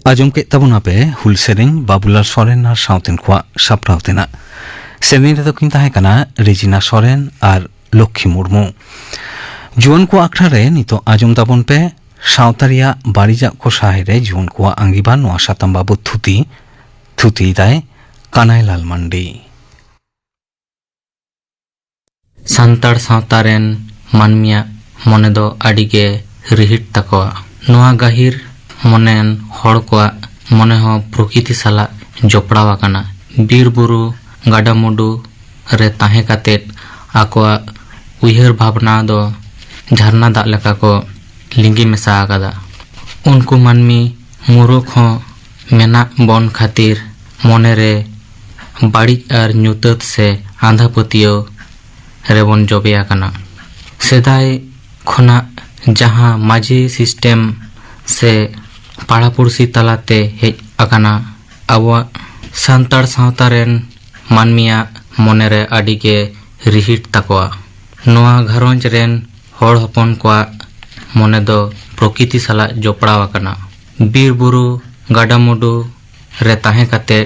ᱟᱸᱡᱚᱢ ᱠᱮᱫ ᱛᱟᱵᱚᱱᱟᱯᱮ ᱦᱩᱞ ᱥᱮᱨᱮᱧ ᱵᱟᱵᱩᱞᱟᱞ ᱥᱚᱨᱮᱱ ᱟᱨ ᱥᱟᱶᱛᱮᱱ ᱠᱚᱣᱟᱜ ᱥᱟᱯᱲᱟᱣ ᱛᱮᱱᱟᱜ᱾ ᱥᱮᱨᱮᱧ ᱨᱮᱫᱚ ᱠᱤᱱ ᱛᱟᱦᱮᱸ ᱠᱟᱱᱟ ᱨᱮᱡᱤᱱᱟ ᱥᱚᱨᱮᱱ ᱟᱨ ᱞᱚᱠᱠᱷᱤ ᱢᱩᱨᱢᱩ᱾ ᱡᱩᱣᱟᱹᱱ ᱠᱚ ᱟᱠᱷᱲᱟ ᱨᱮ ᱱᱤᱛᱚᱜ ᱟᱸᱡᱚᱢ ᱛᱟᱵᱚᱱ ᱯᱮ ᱥᱟᱶᱛᱟ ᱨᱮᱭᱟᱜ ᱵᱟᱹᱲᱤᱡᱟᱜ ᱠᱚ ᱥᱟᱦᱟᱭ ᱨᱮ ᱡᱩᱣᱟᱹᱱ ᱠᱚᱣᱟᱜ ᱟᱸᱜᱤᱵᱷᱟᱨ, ᱱᱚᱣᱟ ᱥᱟᱛᱟᱢ ᱵᱟᱵᱚᱛ ᱛᱷᱩᱛᱤ᱾ ᱛᱷᱩᱛᱤᱭᱮᱫᱟᱭ ᱠᱟᱱᱟᱭᱞᱟᱞ ᱢᱟᱱᱰᱤ᱾ ᱥᱟᱱᱛᱟᱲ ᱥᱟᱶᱛᱟ ᱨᱮᱱ ᱢᱟᱹᱱᱢᱤᱭᱟᱜ ᱢᱚᱱᱮ ᱫᱚ ᱟᱹᱰᱤ ᱜᱮ ᱨᱤᱦᱤᱴ ᱛᱟᱠᱚᱣᱟ᱾ ᱱᱚᱣᱟ ᱜᱟᱹᱦᱤᱨ ᱢᱚᱱᱮᱱ ᱦᱚᱲ ᱠᱚᱣᱟᱜ ᱢᱚᱱᱮ ᱦᱚᱸ ᱯᱨᱚᱠᱤᱛᱤ ᱥᱟᱞᱟᱜ ᱡᱚᱯᱲᱟᱣ ᱟᱠᱟᱱᱟ᱾ ᱵᱤᱨ ᱵᱩᱨᱩ, ᱜᱟᱰᱟ ᱢᱩᱰᱩ ᱨᱮ ᱛᱟᱦᱮᱸ ᱠᱟᱛᱮᱫ ᱟᱠᱚᱣᱟᱜ ᱩᱭᱦᱟᱹᱨ ᱵᱷᱟᱵᱽᱱᱟ ᱫᱚ ᱡᱷᱟᱨᱱᱟ ᱫᱟᱜ ᱞᱮᱠᱟ ᱠᱚ ᱞᱤᱸᱜᱤ ᱢᱮᱥᱟ ᱟᱠᱟᱫᱟ᱾ ᱩᱱᱠᱩ ᱢᱟᱹᱱᱢᱤ ᱢᱩᱨᱩᱠᱷ ᱦᱚᱸ ᱢᱮᱱᱟᱜ ᱵᱚᱱ ᱠᱷᱟᱹᱛᱤᱨ ᱢᱚᱱᱮᱨᱮ ᱵᱟᱹᱲᱤᱡ ᱟᱨ ᱧᱩᱛᱟᱹᱛ ᱥᱮ ᱟᱸᱫᱷᱟ ᱯᱟᱹᱛᱭᱟᱹᱣ ᱨᱮᱵᱚᱱ ᱡᱚᱵᱮ ᱟᱠᱟᱱᱟ᱾ ᱥᱮᱫᱟᱭ ᱠᱷᱚᱱᱟᱜ ᱡᱟᱦᱟᱸ ᱢᱟᱹᱡᱷᱤ ᱥᱤᱥᱴᱮᱢ ᱥᱮ ᱯᱟᱲᱟ ᱯᱩᱲᱥᱤ ᱛᱟᱞᱟᱛᱮ ᱦᱮᱡ ᱟᱠᱟᱱᱟ, ᱟᱵᱚᱣᱟᱜ ᱥᱟᱱᱛᱟᱲ ᱥᱟᱶᱛᱟ ᱨᱮᱱ ᱢᱟᱹᱱᱢᱤᱭᱟᱜ ᱢᱚᱱᱮᱨᱮ ᱟᱹᱰᱤ ᱜᱮ ᱨᱤᱦᱤᱴ ᱛᱟᱠᱚᱣᱟ᱾ ᱱᱚᱣᱟ ᱜᱷᱟᱨᱚᱸᱡᱽ ᱨᱮᱱ ᱦᱚᱲ ᱦᱚᱯᱚᱱ ᱠᱚᱣᱟᱜ ᱢᱚᱱᱮ ᱫᱚ ᱯᱨᱚᱠᱤᱛᱤ ᱥᱟᱞᱟᱜ ᱡᱚᱯᱲᱟᱣ ᱟᱠᱟᱱᱟ᱾ ᱵᱤᱨ ᱵᱩᱨᱩ, ᱜᱟᱰᱟ ᱢᱩᱰᱩ ᱨᱮ ᱛᱟᱦᱮᱸ ᱠᱟᱛᱮ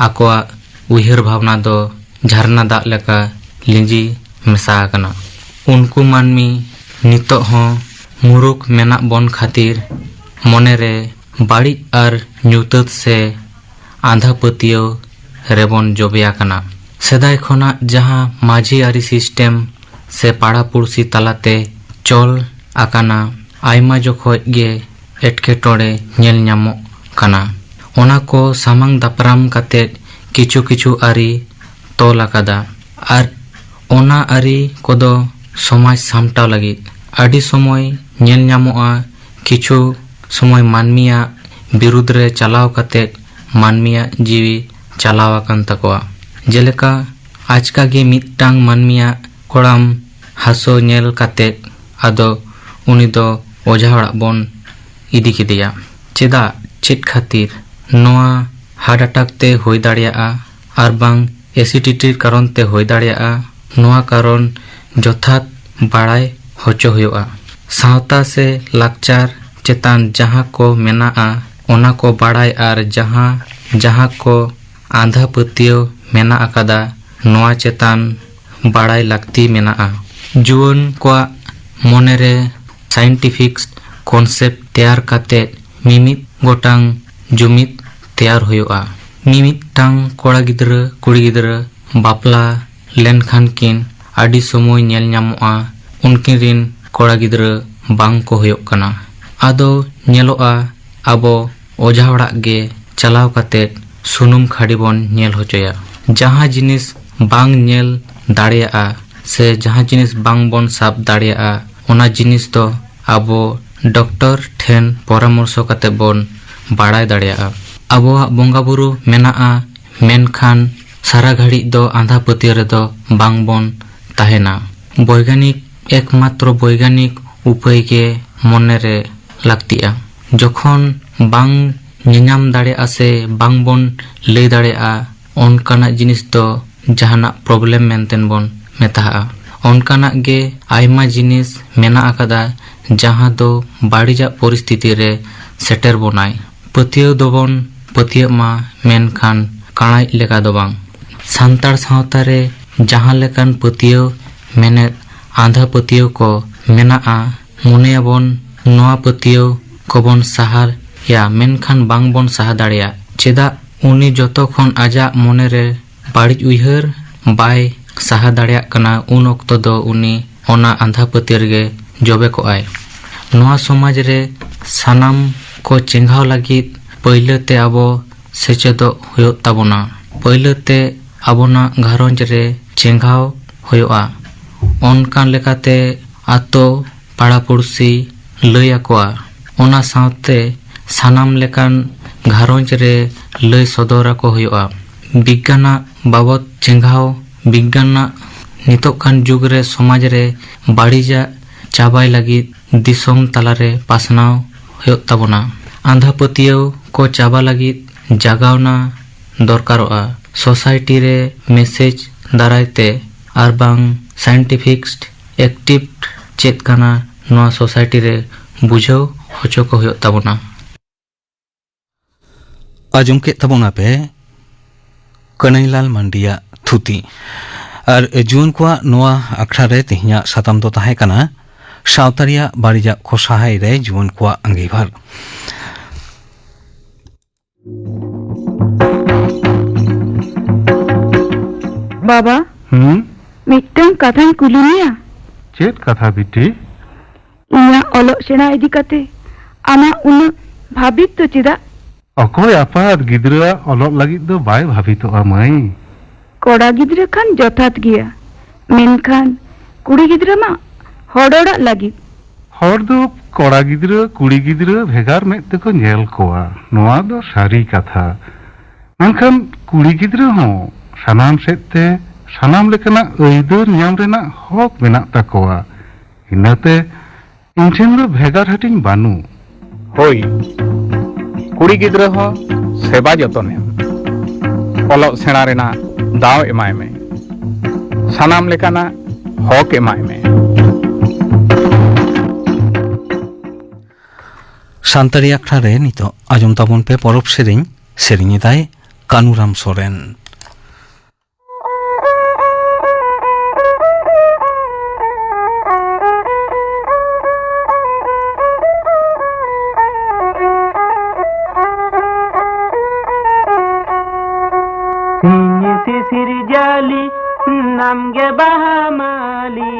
ᱟᱠᱚᱣᱟᱜ ᱩᱭᱦᱟᱹᱨ ᱵᱷᱟᱵᱽᱱᱟ ᱫᱚ ᱡᱷᱟᱨᱱᱟ ᱫᱟᱜ ᱞᱮᱠᱟ ᱞᱤᱸᱡᱤ ᱢᱮᱥᱟ ᱟᱠᱟᱱᱟ᱾ ᱩᱱᱠᱩ ᱢᱟᱹᱱᱢᱤ ᱱᱤᱛᱚᱜ ᱦᱚᱸ ᱢᱩᱨᱩᱠᱷ ᱢᱮᱱᱟᱜ ᱵᱚᱱ ᱠᱷᱟᱹᱛᱤᱨ ᱢᱚᱱᱮᱨᱮ ᱵᱟᱹᱲᱤᱡ ᱟᱨ ᱧᱩᱛᱟᱹᱛ ᱥᱮ ᱟᱸᱫᱷᱟ ᱯᱟᱹᱛᱭᱟᱹᱣ ᱨᱮᱵᱚᱱ ᱡᱚᱵᱮ ᱟᱠᱟᱱᱟ᱾ ᱥᱮᱫᱟᱭ ᱠᱷᱚᱱᱟᱜ ᱡᱟᱦᱟᱸ ᱢᱟᱹᱡᱷᱤ ᱟᱹᱨᱤ ᱥᱤᱥᱴᱮᱢ ᱥᱮ ᱯᱟᱲᱟ ᱯᱩᱲᱥᱤ ᱛᱟᱞᱟᱛᱮ ᱪᱚᱞ ᱟᱠᱟᱱᱟ, ᱟᱭᱢᱟ ᱡᱚᱠᱷᱚᱡ ᱜᱮ ᱮᱴᱠᱮᱴᱚᱬᱮ ᱧᱮᱞ ᱧᱟᱢᱚᱜ ᱠᱟᱱᱟ᱾ ᱚᱱᱟ ᱠᱚ ᱥᱟᱢᱟᱝ ᱫᱟᱯᱨᱟᱢ ᱠᱟᱛᱮ ᱠᱤᱪᱷᱩ ᱠᱤᱪᱷᱩ ᱟᱹᱨᱤ ᱛᱚᱞ ᱟᱠᱟᱫᱟ᱾ ᱟᱨ ᱚᱱᱟ ᱟᱹᱨᱤ ᱠᱚᱫᱚ ᱥᱚᱢᱟᱡᱽ ᱥᱟᱢᱴᱟᱣ ᱞᱟᱹᱜᱤᱫ ᱟᱹᱰᱤ ᱥᱚᱢᱚᱭ ᱧᱮᱞ ᱧᱟᱢᱚᱜᱼᱟ, ᱠᱤᱪᱷᱩ ᱥᱚᱢᱚᱭ ᱢᱟᱹᱱᱢᱤᱭᱟᱜ ᱵᱤᱨᱩᱫᱽ ᱨᱮ ᱪᱟᱞᱟᱣ ᱠᱟᱛᱮ ᱢᱟᱹᱱᱢᱤᱭᱟᱜ ᱡᱤᱣᱤ ᱪᱟᱞᱟᱣ ᱟᱠᱟᱱ ᱛᱟᱠᱚᱣᱟ᱾ ᱡᱮᱞᱮᱠᱟ, ᱟᱪᱠᱟ ᱜᱮ ᱢᱤᱫᱴᱟᱝ ᱢᱟᱹᱱᱢᱤᱭᱟᱜ ᱠᱚᱲᱟᱢ ᱦᱟᱹᱥᱩ ᱧᱮᱞ ᱠᱟᱛᱮ ᱟᱫᱚ ᱩᱱᱤ ᱫᱚ ᱚᱡᱷᱟ ᱚᱲᱟᱜ ᱵᱚᱱ ᱤᱫᱤ ᱠᱮᱫᱮᱭᱟ᱾ ᱪᱮᱫᱟᱜ? ᱪᱮᱫ ᱠᱷᱟᱹᱛᱤᱨ? ᱱᱚᱣᱟ ᱦᱟᱨᱴ ᱮᱴᱟᱠ ᱛᱮ ᱦᱩᱭ ᱫᱟᱲᱮᱭᱟᱜᱼᱟ, ᱟᱨ ᱵᱟᱝ ᱮᱥᱤᱰᱤᱴᱤ ᱠᱟᱨᱚᱱ ᱛᱮ ᱦᱩᱭ ᱫᱟᱲᱮᱭᱟᱜᱼᱟ᱾ ᱱᱚᱣᱟ ᱠᱟᱨᱚᱱ ᱡᱚᱛᱷᱟᱛ ᱵᱟᱲᱟᱭ ᱦᱚᱪᱚ ᱦᱩᱭᱩᱜᱼᱟ᱾ ᱥᱟᱶᱛᱟ ᱥᱮ ᱞᱟᱠᱪᱟᱨ ᱪᱮᱛᱟᱱ ᱡᱟᱦᱟᱸ ᱠᱚ ᱢᱮᱱᱟᱜᱼᱟ, ᱚᱱᱟ ᱠᱚ ᱵᱟᱲᱟᱭ ᱟᱨ ᱡᱟᱦᱟᱸ ᱡᱟᱦᱟᱸ ᱠᱚ ᱟᱸᱫᱷᱟ ᱯᱟᱹᱛᱭᱟᱹᱣ ᱢᱮᱱᱟᱜ ᱟᱠᱟᱫᱟ, ᱱᱚᱣᱟ ᱪᱮᱛᱟᱱ ᱵᱟᱲᱟᱭ ᱞᱟᱹᱠᱛᱤ ᱢᱮᱱᱟᱜᱼᱟ᱾ ᱡᱩᱣᱟᱹᱱ ᱠᱚᱣᱟᱜ ᱢᱚᱱᱮᱨᱮ scientific concept ᱛᱮᱭᱟᱨ ᱠᱟᱛᱮ ᱢᱤᱢᱤᱫ ᱜᱚᱴᱟᱝ ᱡᱩᱢᱤᱫ ᱛᱮᱭᱟᱨ ᱦᱩᱭᱩᱜᱼᱟ᱾ ᱢᱤᱢᱤᱫᱴᱟᱝ ᱠᱚᱲᱟ ᱜᱤᱫᱽᱨᱟᱹ, ᱠᱩᱲᱤ ᱜᱤᱫᱽᱨᱟᱹ ᱵᱟᱯᱞᱟ ᱞᱮᱱᱠᱷᱟᱱ ᱠᱤᱱ ᱟᱹᱰᱤ ᱥᱚᱢᱚᱭ ᱧᱮᱞ ᱧᱟᱢᱚᱜᱼᱟ, ᱩᱱᱠᱤᱱ ᱨᱤᱱ ᱠᱚᱲᱟ ᱜᱤᱫᱽᱨᱟᱹ ᱵᱟᱝ ᱠᱚ ᱦᱩᱭᱩᱜ ᱠᱟᱱᱟ᱾ ᱟᱫᱚ ᱧᱮᱞᱚᱜᱼᱟ, ᱟᱵᱚ ᱚᱡᱷᱟ ᱚᱲᱟᱜ ᱜᱮ ᱪᱟᱞᱟᱣ ᱠᱟᱛᱮ ᱥᱩᱱᱩᱢ ᱠᱷᱟᱹᱰᱤ ᱵᱚᱱ ᱧᱮᱞ ᱦᱚᱪᱚᱭᱟ᱾ ᱡᱟᱦᱟᱸ ᱡᱤᱱᱤᱥ ᱵᱟᱝ ᱧᱮᱞ ᱫᱟᱲᱮᱭᱟᱜᱼᱟ ᱥᱮ ᱡᱟᱦᱟᱸ ᱡᱤᱱᱤᱥ ᱵᱟᱝ ᱵᱚᱱ ᱥᱟᱵ ᱫᱟᱲᱮᱭᱟᱜᱼᱟ, ᱚᱱᱟ ᱡᱤᱱᱤᱥ ᱫᱚ ᱟᱵᱚ ᱰᱚᱠᱴᱚᱨ ᱴᱷᱮᱱ ᱯᱚᱨᱟᱢᱚᱨᱥᱚ ᱠᱟᱛᱮ ᱵᱚᱱ ᱵᱟᱲᱟᱭ ᱫᱟᱲᱮᱭᱟᱜᱼᱟ᱾ ᱟᱵᱚᱣᱟᱜ ᱵᱚᱸᱜᱟ ᱵᱩᱨᱩ ᱢᱮᱱᱟᱜᱼᱟ, ᱢᱮᱱᱠᱷᱟᱱ ᱥᱟᱨᱟ ᱜᱷᱟᱹᱲᱤᱡ ᱫᱚ ᱟᱸᱫᱷᱟ ᱯᱟᱹᱛᱭᱟᱹᱣ ᱨᱮᱫᱚ ᱵᱟᱝ ᱵᱚᱱ ᱛᱟᱦᱮᱱᱟ᱾ ᱵᱳᱭᱜᱟᱱᱤᱠ, ᱮᱠᱢᱟᱛᱨᱚ ᱵᱳᱭᱜᱟᱱᱤᱠ ᱩᱯᱟᱹᱭ ᱜᱮ ᱢᱚᱱᱮᱨᱮ ᱞᱟᱹᱠᱛᱤᱜᱼᱟ᱾ ᱡᱚᱠᱷᱚᱱ ᱵᱟᱝ ᱧᱮᱧᱟᱢ ᱫᱟᱲᱮᱭᱟᱜᱼᱟ ᱥᱮ ᱵᱟᱝ ᱵᱚᱱ ᱞᱟᱹᱭ ᱫᱟᱲᱮᱭᱟᱜᱼᱟ, ᱚᱱᱠᱟᱱᱟᱜ ᱡᱤᱱᱤᱥ ᱫᱚ ᱡᱟᱦᱟᱱᱟᱜ problem ᱢᱮᱱᱛᱮ ᱵᱚᱱ ᱢᱮᱛᱟᱜᱼᱟ᱾ ᱚᱱᱠᱟᱱᱟᱜ ᱜᱮ ᱟᱭᱢᱟ ᱡᱤᱱᱤᱥ ᱢᱮᱱᱟᱜ ᱟᱠᱟᱫᱟ, ᱡᱟᱦᱟᱸ ᱫᱚ ᱵᱟᱹᱲᱤᱡᱟᱜ ᱯᱚᱨᱤᱥᱛᱷᱤᱛᱤ ᱨᱮ ᱥᱮᱴᱮᱨ ᱵᱚᱱᱟᱭ᱾ ᱯᱟᱹᱛᱭᱟᱹᱣ ᱫᱚᱵᱚᱱ ᱯᱟᱹᱛᱭᱟᱹᱜ ᱢᱟ, ᱢᱮᱱᱠᱷᱟᱱ ᱠᱟᱬᱟᱡ ᱞᱮᱠᱟ ᱫᱚ ᱵᱟᱝ᱾ ᱥᱟᱱᱛᱟᱲ ᱥᱟᱶᱛᱟ ᱨᱮ ᱡᱟᱦᱟᱸ ᱞᱮᱠᱟᱱ ᱯᱟᱹᱛᱭᱟᱹᱣ, ᱢᱮᱱᱮᱫ ᱟᱸᱫᱷᱟ ᱯᱟᱹᱛᱭᱟᱹᱣ ᱠᱚ ᱢᱮᱱᱟᱜᱼᱟ, ᱢᱚᱱᱮᱭᱟᱵᱚᱱ ᱱᱚᱣᱟ ᱯᱟᱹᱛᱭᱟᱹᱣ ᱠᱚᱵᱚᱱ ᱥᱟᱦᱟᱭᱟ, ᱢᱮᱱᱠᱷᱟᱱ ᱵᱟᱝ ᱵᱚᱱ ᱥᱟᱦᱟ ᱫᱟᱲᱮᱭᱟᱜ᱾ ᱪᱮᱫᱟᱜ? ᱩᱱᱤ ᱡᱚᱛᱚ ᱠᱷᱚᱱ ᱟᱡᱟᱜ ᱢᱚᱱᱮᱨᱮ ᱵᱟᱹᱲᱤᱡ ᱩᱭᱦᱟᱹᱨ ᱵᱟᱭ ᱥᱟᱦᱟ ᱫᱟᱲᱮᱭᱟᱜ ᱠᱟᱱᱟ, ᱩᱱ ᱚᱠᱛᱚ ᱫᱚ ᱩᱱᱤ ᱚᱱᱟ ᱟᱸᱫᱷᱟ ᱯᱟᱹᱛᱭᱟᱹᱣ ᱨᱮᱜᱮ ᱡᱚᱵᱮ ᱠᱚᱜᱼᱟᱭ᱾ ᱱᱚᱣᱟ ᱥᱚᱢᱟᱡᱽ ᱨᱮ ᱥᱟᱱᱟᱢ ᱠᱚ ᱪᱮᱸᱜᱷᱟᱣ ᱞᱟᱹᱜᱤᱫ ᱯᱟᱹᱭᱞᱟᱹ ᱛᱮ ᱟᱵᱚ ᱥᱮᱪᱮᱫᱚᱜ ᱦᱩᱭᱩᱜ ᱛᱟᱵᱚᱱᱟ᱾ ᱯᱟᱹᱭᱞᱟᱹ ᱛᱮ ᱟᱵᱚᱱᱟᱜ ᱜᱷᱟᱨᱚᱸᱡᱽ ᱨᱮ ᱪᱮᱸᱜᱷᱟᱣ ᱦᱩᱭᱩᱜᱼᱟ᱾ ᱚᱱᱠᱟ ᱞᱮᱠᱟᱛᱮ ᱟᱛᱳ ᱯᱟᱲᱟ ᱯᱩᱲᱥᱤ ᱞᱟᱹᱭ ᱟᱠᱚᱣᱟ᱾ ᱚᱱᱟ ᱥᱟᱶᱛᱮ ᱥᱟᱱᱟᱢ ᱞᱮᱠᱟᱱ ᱜᱷᱟᱨᱚᱸᱡᱽ ᱨᱮ ᱞᱟᱹᱭ ᱥᱚᱫᱚᱨ ᱟᱠᱚ ᱦᱩᱭᱩᱜᱼᱟ᱾ ᱵᱤᱜᱽᱜᱟᱱᱟᱜ ᱵᱟᱵᱚᱛ ᱪᱮᱸᱜᱷᱟᱣ, ᱵᱤᱜᱽᱜᱟᱱᱟᱜ ᱱᱤᱛᱚᱜ ᱠᱟᱱ ᱡᱩᱜᱽ ᱨᱮ ᱥᱚᱢᱟᱡᱽ ᱨᱮ ᱵᱟᱹᱲᱤᱡᱟᱜ ᱪᱟᱵᱟᱭ ᱞᱟᱹᱜᱤᱫ ᱫᱤᱥᱚᱢ ᱛᱟᱞᱟᱨᱮ ᱯᱟᱥᱱᱟᱣ ᱦᱩᱭᱩᱜ ᱛᱟᱵᱚᱱᱟ᱾ ᱟᱸᱫᱷᱟ ᱯᱟᱹᱛᱭᱟᱹᱣ ᱠᱚ ᱪᱟᱵᱟ ᱞᱟᱹᱜᱤᱫ ᱡᱟᱜᱟᱣᱱᱟ ᱫᱚᱨᱠᱟᱨᱚᱜᱼᱟ᱾ ᱥᱳᱥᱟᱭᱴᱤ ᱨᱮ ᱢᱮᱥᱮᱡᱽ ᱫᱟᱨᱟᱭ ᱛᱮ ᱟᱨ ᱵᱟᱝ scientific activist ᱪᱮᱫ ᱠᱟᱱᱟ, ᱱᱚᱣᱟ ᱥᱳᱥᱟᱭᱴᱤ ᱨᱮ ᱵᱩᱡᱷᱟᱹᱣ ᱦᱚᱪᱚ ᱠᱚ ᱦᱩᱭᱩᱜ ᱛᱟᱵᱚᱱᱟ᱾ ᱟᱸᱡᱚᱢ ᱠᱮᱫ ᱛᱟᱵᱚᱱᱟ ᱯᱮ ᱠᱟᱹᱱᱟᱹᱭᱞᱟᱞ ᱢᱟᱱᱰᱤᱭᱟᱜ ᱛᱷᱩᱛᱤ᱾ ᱟᱨ ᱡᱩᱣᱟᱹᱱ ᱠᱚᱣᱟᱜ ᱱᱚᱣᱟ ᱟᱠᱷᱲᱟ ᱨᱮ ᱛᱮᱦᱮᱧᱟᱜ ᱥᱟᱛᱟᱢ ᱫᱚ ᱛᱟᱦᱮᱸ ᱠᱟᱱᱟ ᱥᱟᱶᱛᱟ ᱨᱮᱭᱟᱜ ᱵᱟᱹᱲᱤᱡᱟᱜ ᱠᱚ ᱥᱟᱦᱟᱭ ᱨᱮ ᱡᱩᱣᱟᱹᱱ ᱠᱚᱣᱟᱜ ᱟᱸᱜᱤᱵᱷᱟᱨ᱾ ᱵᱟᱵᱟ, ᱦᱩᱸ? ᱢᱤᱫᱴᱟᱝ ᱠᱟᱛᱷᱟᱧ ᱠᱩᱞᱤ ᱢᱮᱭᱟ᱾ ᱪᱮᱫ ᱠᱟᱛᱷᱟ ᱵᱤᱴᱤ? ᱤᱧᱟᱹᱜ ᱚᱞᱚᱜ ᱥᱮᱬᱟ ᱤᱫᱤ ᱠᱟᱛᱮ ᱟᱢᱟᱜ ᱩᱱᱟᱹᱜ ᱵᱷᱟᱵᱤᱛ ᱫᱚ ᱪᱮᱫᱟᱜ? ᱚᱠᱚᱭ ᱟᱯᱟᱛ ᱜᱤᱫᱽᱨᱟᱹᱣᱟᱜ ᱚᱞᱚᱜ ᱞᱟᱹᱜᱤᱫ ᱫᱚ ᱵᱟᱭ ᱵᱷᱟᱵᱤᱛᱚᱜᱼᱟ ᱢᱟᱹᱭ? ᱠᱚᱲᱟ ᱜᱤᱫᱽᱨᱟᱹ ᱠᱷᱟᱱ ᱡᱚᱛᱷᱟᱛ ᱜᱮᱭᱟ, ᱢᱮᱱᱠᱷᱟᱱ ᱠᱩᱲᱤ ᱜᱤᱫᱽᱨᱟᱹ ᱢᱟ ᱦᱚᱲ ᱚᱲᱟᱜ ᱞᱟᱹᱜᱤᱫ᱾ ᱦᱚᱲ ᱫᱚ ᱠᱚᱲᱟ ᱜᱤᱫᱽᱨᱟᱹ ᱠᱩᱲᱤ ᱜᱤᱫᱽᱨᱟᱹ ᱵᱷᱮᱜᱟᱨ ᱢᱮᱫ ᱛᱮᱠᱚ ᱧᱮᱞ ᱠᱚᱣᱟ, ᱱᱚᱣᱟ ᱫᱚ ᱥᱟᱹᱨᱤ ᱠᱟᱛᱷᱟ᱾ ᱢᱮᱱᱠᱷᱟᱱ ᱠᱩᱲᱤ ᱜᱤᱫᱽᱨᱟᱹ ᱦᱚᱸ ᱥᱟᱱᱟᱢ ᱥᱮᱫ ᱛᱮ ᱥᱟᱱᱟᱢ ᱞᱮᱠᱟᱱᱟᱜ ᱟᱹᱭᱫᱟᱹᱨ ᱧᱟᱢ ᱨᱮᱱᱟᱜ ᱦᱚᱠ ᱢᱮᱱᱟᱜ ᱛᱟᱠᱚᱣᱟ᱾ ᱤᱱᱟᱹᱛᱮ ᱤᱧ ᱴᱷᱮᱱ ᱫᱚ ᱵᱷᱮᱜᱟᱨ ᱦᱟᱹᱴᱤᱧ ᱵᱟᱹᱱᱩᱜ᱾ ᱦᱳᱭ, ᱠᱩᱲᱤ ᱜᱤᱫᱽᱨᱟᱹ ᱦᱚᱸ ᱥᱮᱵᱟ ᱡᱚᱛᱚᱱ ᱮᱢ, ᱚᱞᱚᱜ ᱥᱮᱬᱟ ᱨᱮᱱᱟᱜ ᱫᱟᱣ ᱮᱢᱟᱭ ᱢᱮ, ᱥᱟᱱᱟᱢ ᱞᱮᱠᱟᱱᱟᱜ ᱦᱚᱠ ᱮᱢᱟᱭ ᱢᱮ᱾ ᱥᱟᱱᱛᱟᱲᱤ ᱟᱠᱷᱲᱟ ᱨᱮ ᱱᱤᱛᱚᱜ ᱟᱸᱡᱚᱢ ᱛᱟᱵᱚᱱ ᱯᱮ ᱯᱚᱨᱚᱵᱽ ᱥᱮᱨᱮᱧ᱾ ᱥᱮᱨᱮᱧ ᱮᱫᱟᱭ ᱠᱟᱱᱩᱨᱟᱢ ᱥᱚᱨᱮᱱ᱾ ᱥᱤᱧ ᱥᱤᱥᱤᱨ ᱡᱟᱹᱞᱤ ᱱᱟᱢ ᱜᱮ ᱵᱟᱦᱟ ᱢᱟᱹᱞᱤ,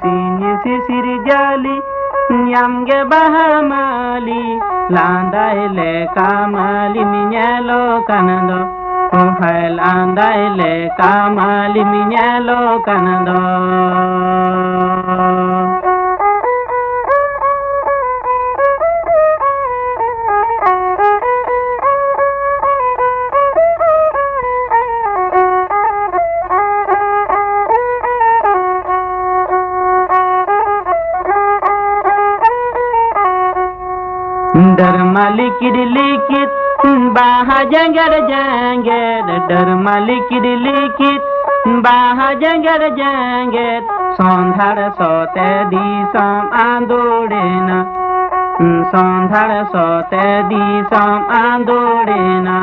ᱥᱤᱧ ᱥᱤᱥᱤᱨ ᱡᱟᱹᱞᱤ ᱧᱟᱢ ᱜᱮ ᱵᱟᱦᱟ ᱢᱟᱹᱞᱤ, ᱞᱟᱸᱫᱟᱭ ᱞᱮᱠᱟ ᱢᱟᱹᱞᱤᱢ ᱧᱮᱞᱚᱜ ᱠᱟᱱ ᱫᱚ, ᱦᱟᱭ ᱞᱟᱸᱫᱟᱭ ᱞᱮᱠᱟ ᱢᱟᱹᱞᱤᱢ ᱧᱮᱞᱚᱜ ᱠᱟᱱ ᱫᱚ᱾ ᱰᱟᱹᱨᱢᱟ ᱞᱤᱠᱤᱰ ᱞᱤᱠᱤᱰ ᱵᱟᱦᱟ ᱡᱮᱸᱜᱮᱫ ᱡᱮᱸᱜᱮᱫ, ᱰᱟᱹᱨᱢᱟ ᱞᱤᱠᱤᱰ ᱞᱤᱠᱤᱰ ᱵᱟᱦᱟ ᱡᱮᱸᱜᱮᱫ ᱡᱮᱸᱜᱮᱫ, ᱥᱚᱸᱫᱷᱟᱲ ᱥᱚᱛᱮ ᱫᱤᱥᱚᱢ ᱟᱸᱫᱳᱲᱮᱱᱟ᱾ ᱥᱚᱸᱫᱷᱟᱲ ᱥᱚᱛᱮ ᱫᱤᱥᱚᱢ ᱟᱸᱫᱳᱲᱮᱱᱟ᱾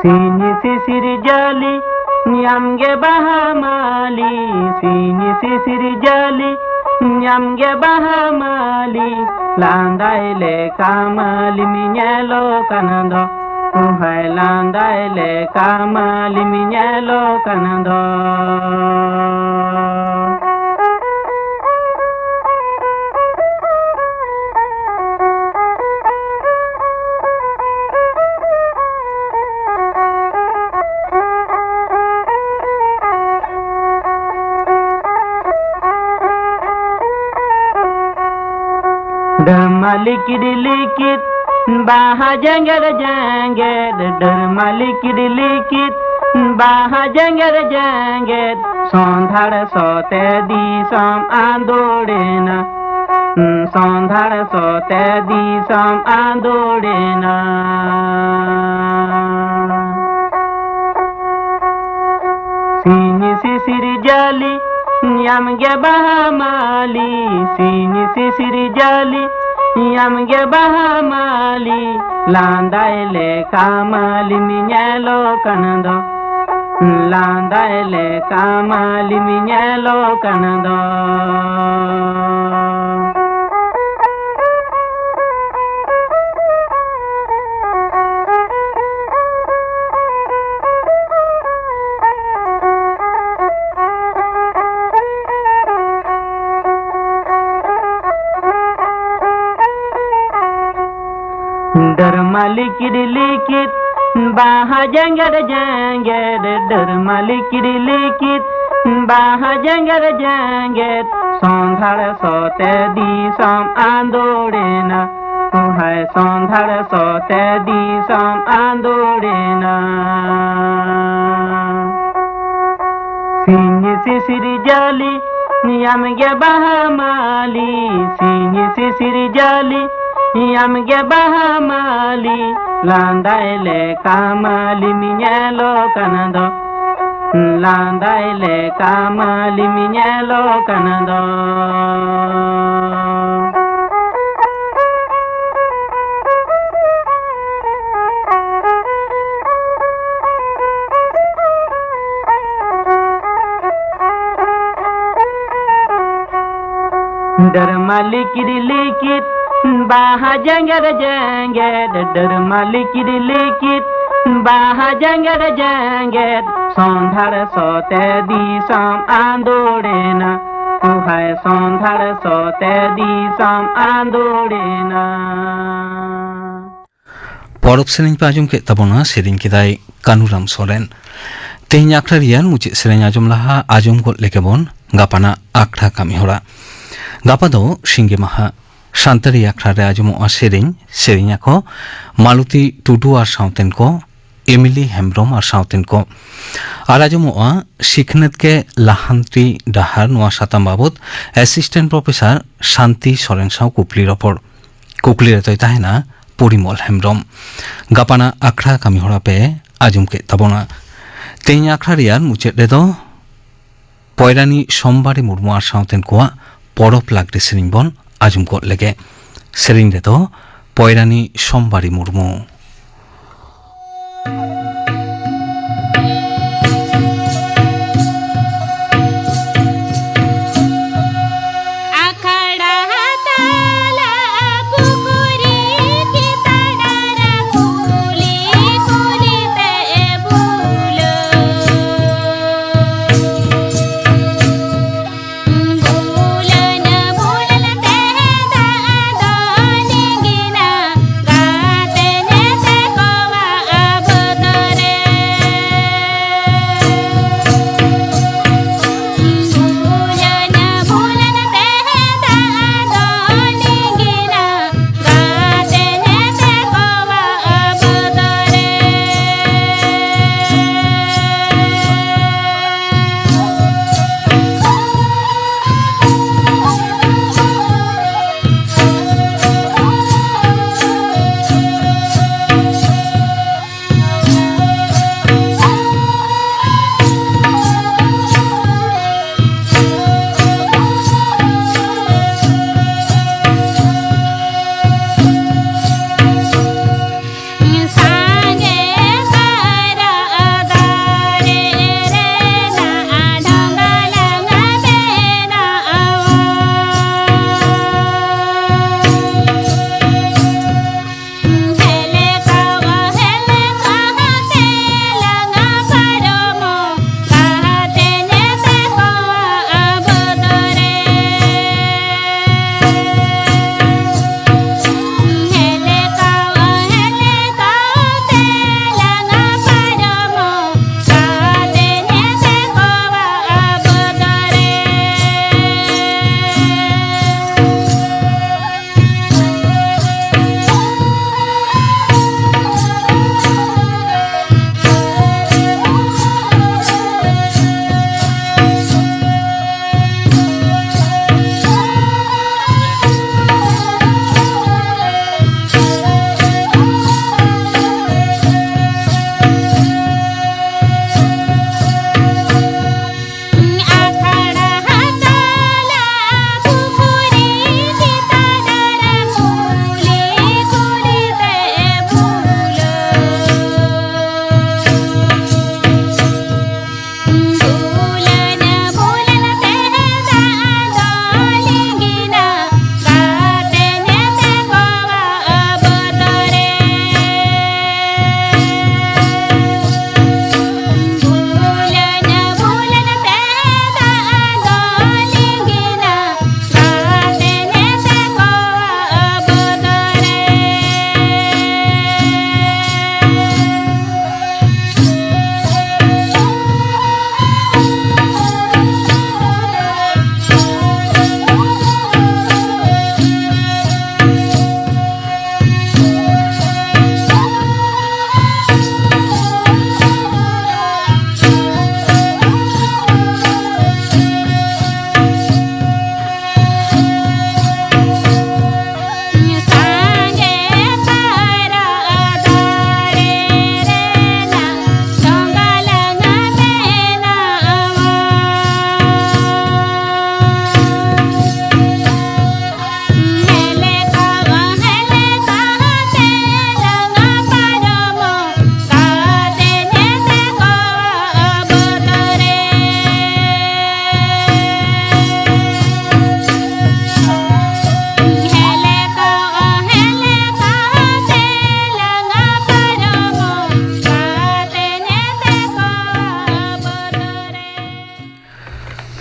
ᱥᱤᱧ ᱥᱤᱥᱤᱨ ᱡᱟᱹᱞᱤ ᱧᱟᱢ ᱜᱮ ᱵᱟᱦᱟ ᱢᱟᱹᱞᱤ, ᱥᱤᱧ ᱥᱤᱥᱤᱨ ᱡᱟᱹᱞᱤ ᱧᱟᱢ ᱜᱮ ᱵᱟᱦᱟ ᱢᱟᱹᱞᱤ, ᱞᱟᱸᱫᱟᱭ ᱞᱮᱠᱟ ᱢᱟᱹᱞᱤᱢ ᱧᱮᱞᱚᱜ ᱠᱟᱱ ᱫᱚ, ᱩᱦᱟᱭ ᱞᱟᱸᱫᱟᱭ ᱞᱮᱠᱟ ᱢᱟᱹᱞᱤᱢ ᱧᱮᱞᱚᱜ ᱠᱟᱱ ᱫᱚ᱾ ᱰᱟᱹᱨᱢᱟ ᱞᱤᱠᱤᱰ ᱞᱤᱠᱤᱰ, ᱵᱟᱦᱟ ᱡᱮᱸᱜᱮᱫ ᱡᱮᱸᱜᱮᱫ, ᱰᱟᱹᱨᱢᱟ ᱞᱤᱠᱤᱰ ᱞᱤᱠᱤᱰ, ᱵᱟᱦᱟ ᱡᱮᱸᱜᱮᱫ ᱡᱮᱸᱜᱮᱫ, ᱥᱚᱸᱫᱷᱟᱲ ᱥᱚᱛᱮ ᱫᱤᱥᱚᱢ ᱟᱸᱫᱳᱲᱮᱱᱟ, ᱥᱚᱸᱫᱷᱟᱲ ᱥᱚᱛᱮ ᱫᱤᱥᱚᱢ ᱟᱸᱫᱳᱲᱮᱱᱟ᱾ ᱥᱤᱧ ᱥᱤᱥᱤᱨ ᱡᱟᱹᱞᱤ ᱧᱟᱢ ᱜᱮ ᱵᱟᱦᱟ ᱢᱟᱹᱞᱤ, ᱥᱤᱧ ᱥᱤᱥᱤᱨ ᱡᱟᱹᱞᱤ ᱧᱟᱢ ᱜᱮ ᱵᱟᱦᱟ ᱢᱟᱹᱞᱤ, ᱞᱟᱸᱫᱟᱭ ᱞᱮᱠᱟ ᱢᱟᱹᱞᱤᱢ ᱧᱮᱞᱚᱜ ᱠᱟᱱ ᱫᱚ, ᱞᱟᱸᱫᱟᱭ ᱞᱮᱠᱟ ᱢᱟᱹᱞᱤᱢ ᱧᱮᱞᱚᱜ ᱠᱟᱱ ᱫᱚ᱾ ᱰᱟᱹᱨᱢᱟ ᱞᱤᱠᱤᱰ ᱞᱤᱠᱤᱰ, ᱵᱟᱦᱟ ᱡᱮᱸᱜᱮᱫ ᱡᱮᱸᱜᱮᱫ, ᱰᱟᱹᱨᱢᱟ ᱞᱤᱠᱤᱰ ᱞᱤᱠᱤᱰ, ᱵᱟᱦᱟ ᱡᱮᱸᱜᱮᱫ ᱡᱮᱸᱜᱮᱫ, ᱥᱚᱸᱫᱷᱟᱲ ᱥᱚᱛᱮ ᱫᱤᱥᱚᱢ ᱟᱸᱫᱳᱲᱮᱱᱟ, ᱩᱦᱟᱭ ᱥᱚᱸᱫᱷᱟᱲ ᱥᱚᱛᱮ ᱫᱤᱥᱚᱢ ᱟᱸᱫᱳᱲᱮᱱᱟ᱾ ᱥᱤᱧ ᱥᱤᱥᱤᱨ ᱡᱟᱹᱞᱤ ᱧᱟᱢ ᱜᱮ ᱵᱟᱦᱟ ᱢᱟᱹᱞᱤ, ᱥᱤᱧ ᱥᱤᱥᱤᱨ ᱡᱟᱹᱞᱤ ᱧᱟᱢ ᱜᱮ ᱵᱟᱦᱟ ᱢᱟᱹᱞᱤ, ᱞᱟᱸᱫᱟᱭ ᱞᱮᱠᱟ ᱢᱟᱹᱞᱤᱢ ᱧᱮᱞᱚᱜ ᱠᱟᱱ ᱫᱚ, ᱞᱟᱸᱫᱟᱭ ᱞᱮᱠᱟ ᱢᱟᱹᱞᱤᱢ ᱧᱮᱞᱚᱜ ᱠᱟᱱ ᱫᱚ᱾ ᱰᱟᱹᱨᱢᱟ ᱞᱤᱠᱤᱫ ᱞᱤᱠᱤᱫ, ᱵᱟᱦᱟ ᱡᱮᱸᱜᱮᱫ ᱡᱮᱸᱜᱮᱫ, ᱰᱟᱹᱨᱢᱟ ᱞᱤᱠᱤᱫ ᱞᱤᱠᱤᱫ, ᱵᱟᱦᱟ ᱡᱮᱸᱜᱮᱫ ᱡᱮᱸᱜᱮᱫ, ᱥᱚᱸᱫᱷᱟᱲ ᱥᱚᱛᱮ ᱫᱤᱥᱚᱢ ᱟᱸᱫᱳᱲᱮᱱᱟ, ᱩᱦᱟᱭ ᱥᱚᱸᱫᱷᱟᱲ ᱥᱚᱛᱮ ᱫᱤᱥᱚᱢ ᱟᱸᱫᱳᱲᱮᱱᱟ᱾ ᱯᱚᱨᱚᱵᱽ ᱥᱮᱨᱮᱧ ᱯᱮ ᱟᱸᱡᱚᱢ ᱠᱮᱫ ᱛᱟᱵᱚᱱᱟ, ᱥᱮᱨᱮᱧ ᱠᱮᱫᱟᱭ ᱠᱟᱹᱱᱩᱨᱟᱢ ᱥᱚᱨᱮᱱ᱾ ᱛᱮᱦᱮᱧ ᱟᱠᱷᱲᱟ ᱨᱮᱭᱟᱜ ᱢᱩᱪᱟᱹᱫ ᱥᱮᱨᱮᱧ ᱟᱸᱡᱚᱢ ᱞᱟᱦᱟ ᱟᱸᱡᱚᱢ ᱜᱚᱫ ᱞᱮᱜᱮ ᱵᱚᱱ ᱜᱟᱯᱟᱱᱟᱜ ᱟᱠᱷᱲᱟ ᱠᱟᱹᱢᱤ ᱦᱚᱨᱟ᱾ ᱜᱟᱯᱟ ᱫᱚ ᱥᱤᱸᱜᱮ ᱢᱟᱦᱟ᱾ ᱥᱟᱱᱛᱟᱲᱤ ᱟᱠᱷᱲᱟ ᱨᱮ ᱟᱸᱡᱚᱢᱚᱜᱼᱟ ᱥᱮᱨᱮᱧ, ᱥᱮᱨᱮᱧ ᱟᱠᱚ ᱢᱟᱞᱚᱛᱤ ᱴᱩᱰᱩ ᱟᱨ ᱥᱟᱶᱛᱮᱱ ᱠᱚ, ᱮᱢᱤᱞᱤ ᱦᱮᱢᱵᱨᱚᱢ ᱟᱨ ᱥᱟᱶᱛᱮᱱ ᱠᱚ᱾ ᱟᱨ ᱟᱸᱡᱚᱢᱚᱜᱼᱟ ᱥᱤᱠᱷᱱᱟᱹᱛ ᱜᱮ ᱞᱟᱦᱟᱱᱛᱤ ᱰᱟᱦᱟᱨ, ᱱᱚᱣᱟ ᱥᱟᱛᱟᱢ ᱵᱟᱵᱚᱛ ᱮᱥᱤᱥᱴᱮᱱᱴ ᱯᱨᱚᱯᱷᱮᱥᱚᱨ ᱥᱟᱱᱛᱤ ᱥᱚᱨᱮᱱ ᱥᱟᱶ ᱠᱩᱠᱞᱤ ᱨᱚᱯᱚᱲ᱾ ᱠᱩᱠᱞᱤ ᱨᱮᱫᱚᱭ ᱛᱟᱦᱮᱱᱟ ᱯᱚᱨᱤᱢᱚᱞ ᱦᱮᱢᱵᱨᱚᱢ᱾ ᱜᱟᱯᱟᱱᱟᱜ ᱟᱠᱷᱲᱟ ᱠᱟᱹᱢᱤ ᱦᱚᱨᱟ ᱯᱮ ᱟᱸᱡᱚᱢ ᱠᱮᱫ ᱛᱟᱵᱚᱱᱟ᱾ ᱛᱮᱦᱮᱧ ᱟᱠᱷᱲᱟ ᱨᱮᱭᱟᱜ ᱢᱩᱪᱟᱹᱫ ᱨᱮᱫᱚ ᱯᱚᱭᱨᱟᱱᱤ ᱥᱳᱢᱵᱟᱨᱤ ᱢᱩᱨᱢᱩ ᱟᱨ ᱥᱟᱶᱛᱮᱱ ᱠᱚᱣᱟᱜ ᱯᱚᱨᱚᱵᱽ ᱞᱟᱜᱽᱲᱮ ᱥᱮᱨᱮᱧ ᱵᱚᱱ ᱟᱸᱡᱚᱢ ᱜᱚᱫ ᱞᱮᱜᱮ᱾ ᱥᱮᱨᱮᱧ ᱨᱮᱫᱚ ᱯᱚᱭᱨᱟᱱᱤ ᱥᱳᱢᱵᱟᱨᱤ ᱢᱩᱨᱢᱩ᱾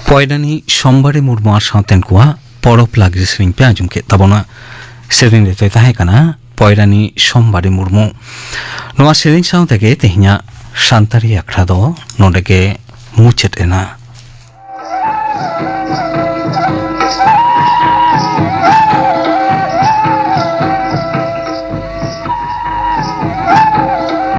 ᱯᱚᱭᱨᱟᱱᱤ ᱥᱳᱢᱵᱟᱨᱤ ᱢᱩᱨᱢᱩ ᱟᱨ ᱥᱟᱶᱛᱮᱱ ᱠᱚᱣᱟᱜ ᱯᱚᱨᱚᱵᱽ ᱞᱟᱜᱽᱲᱮ ᱥᱮᱨᱮᱧ ᱯᱮ ᱟᱸᱡᱚᱢ ᱠᱮᱫ ᱛᱟᱵᱚᱱᱟ᱾ ᱥᱮᱨᱮᱧ ᱨᱮᱛᱚᱭ ᱛᱟᱦᱮᱸ ᱠᱟᱱᱟ ᱯᱚᱭᱨᱟᱱᱤ ᱥᱳᱢᱵᱟᱨᱤ ᱢᱩᱨᱢᱩ᱾ ᱱᱚᱣᱟ ᱥᱮᱨᱮᱧ ᱥᱟᱶ ᱛᱮᱜᱮ ᱛᱮᱦᱮᱧᱟᱜ ᱥᱟᱱᱛᱟᱲᱤ ᱟᱠᱷᱲᱟ ᱫᱚ ᱱᱚᱰᱮ ᱜᱮ ᱢᱩᱪᱟᱹᱫ ᱮᱱᱟ᱾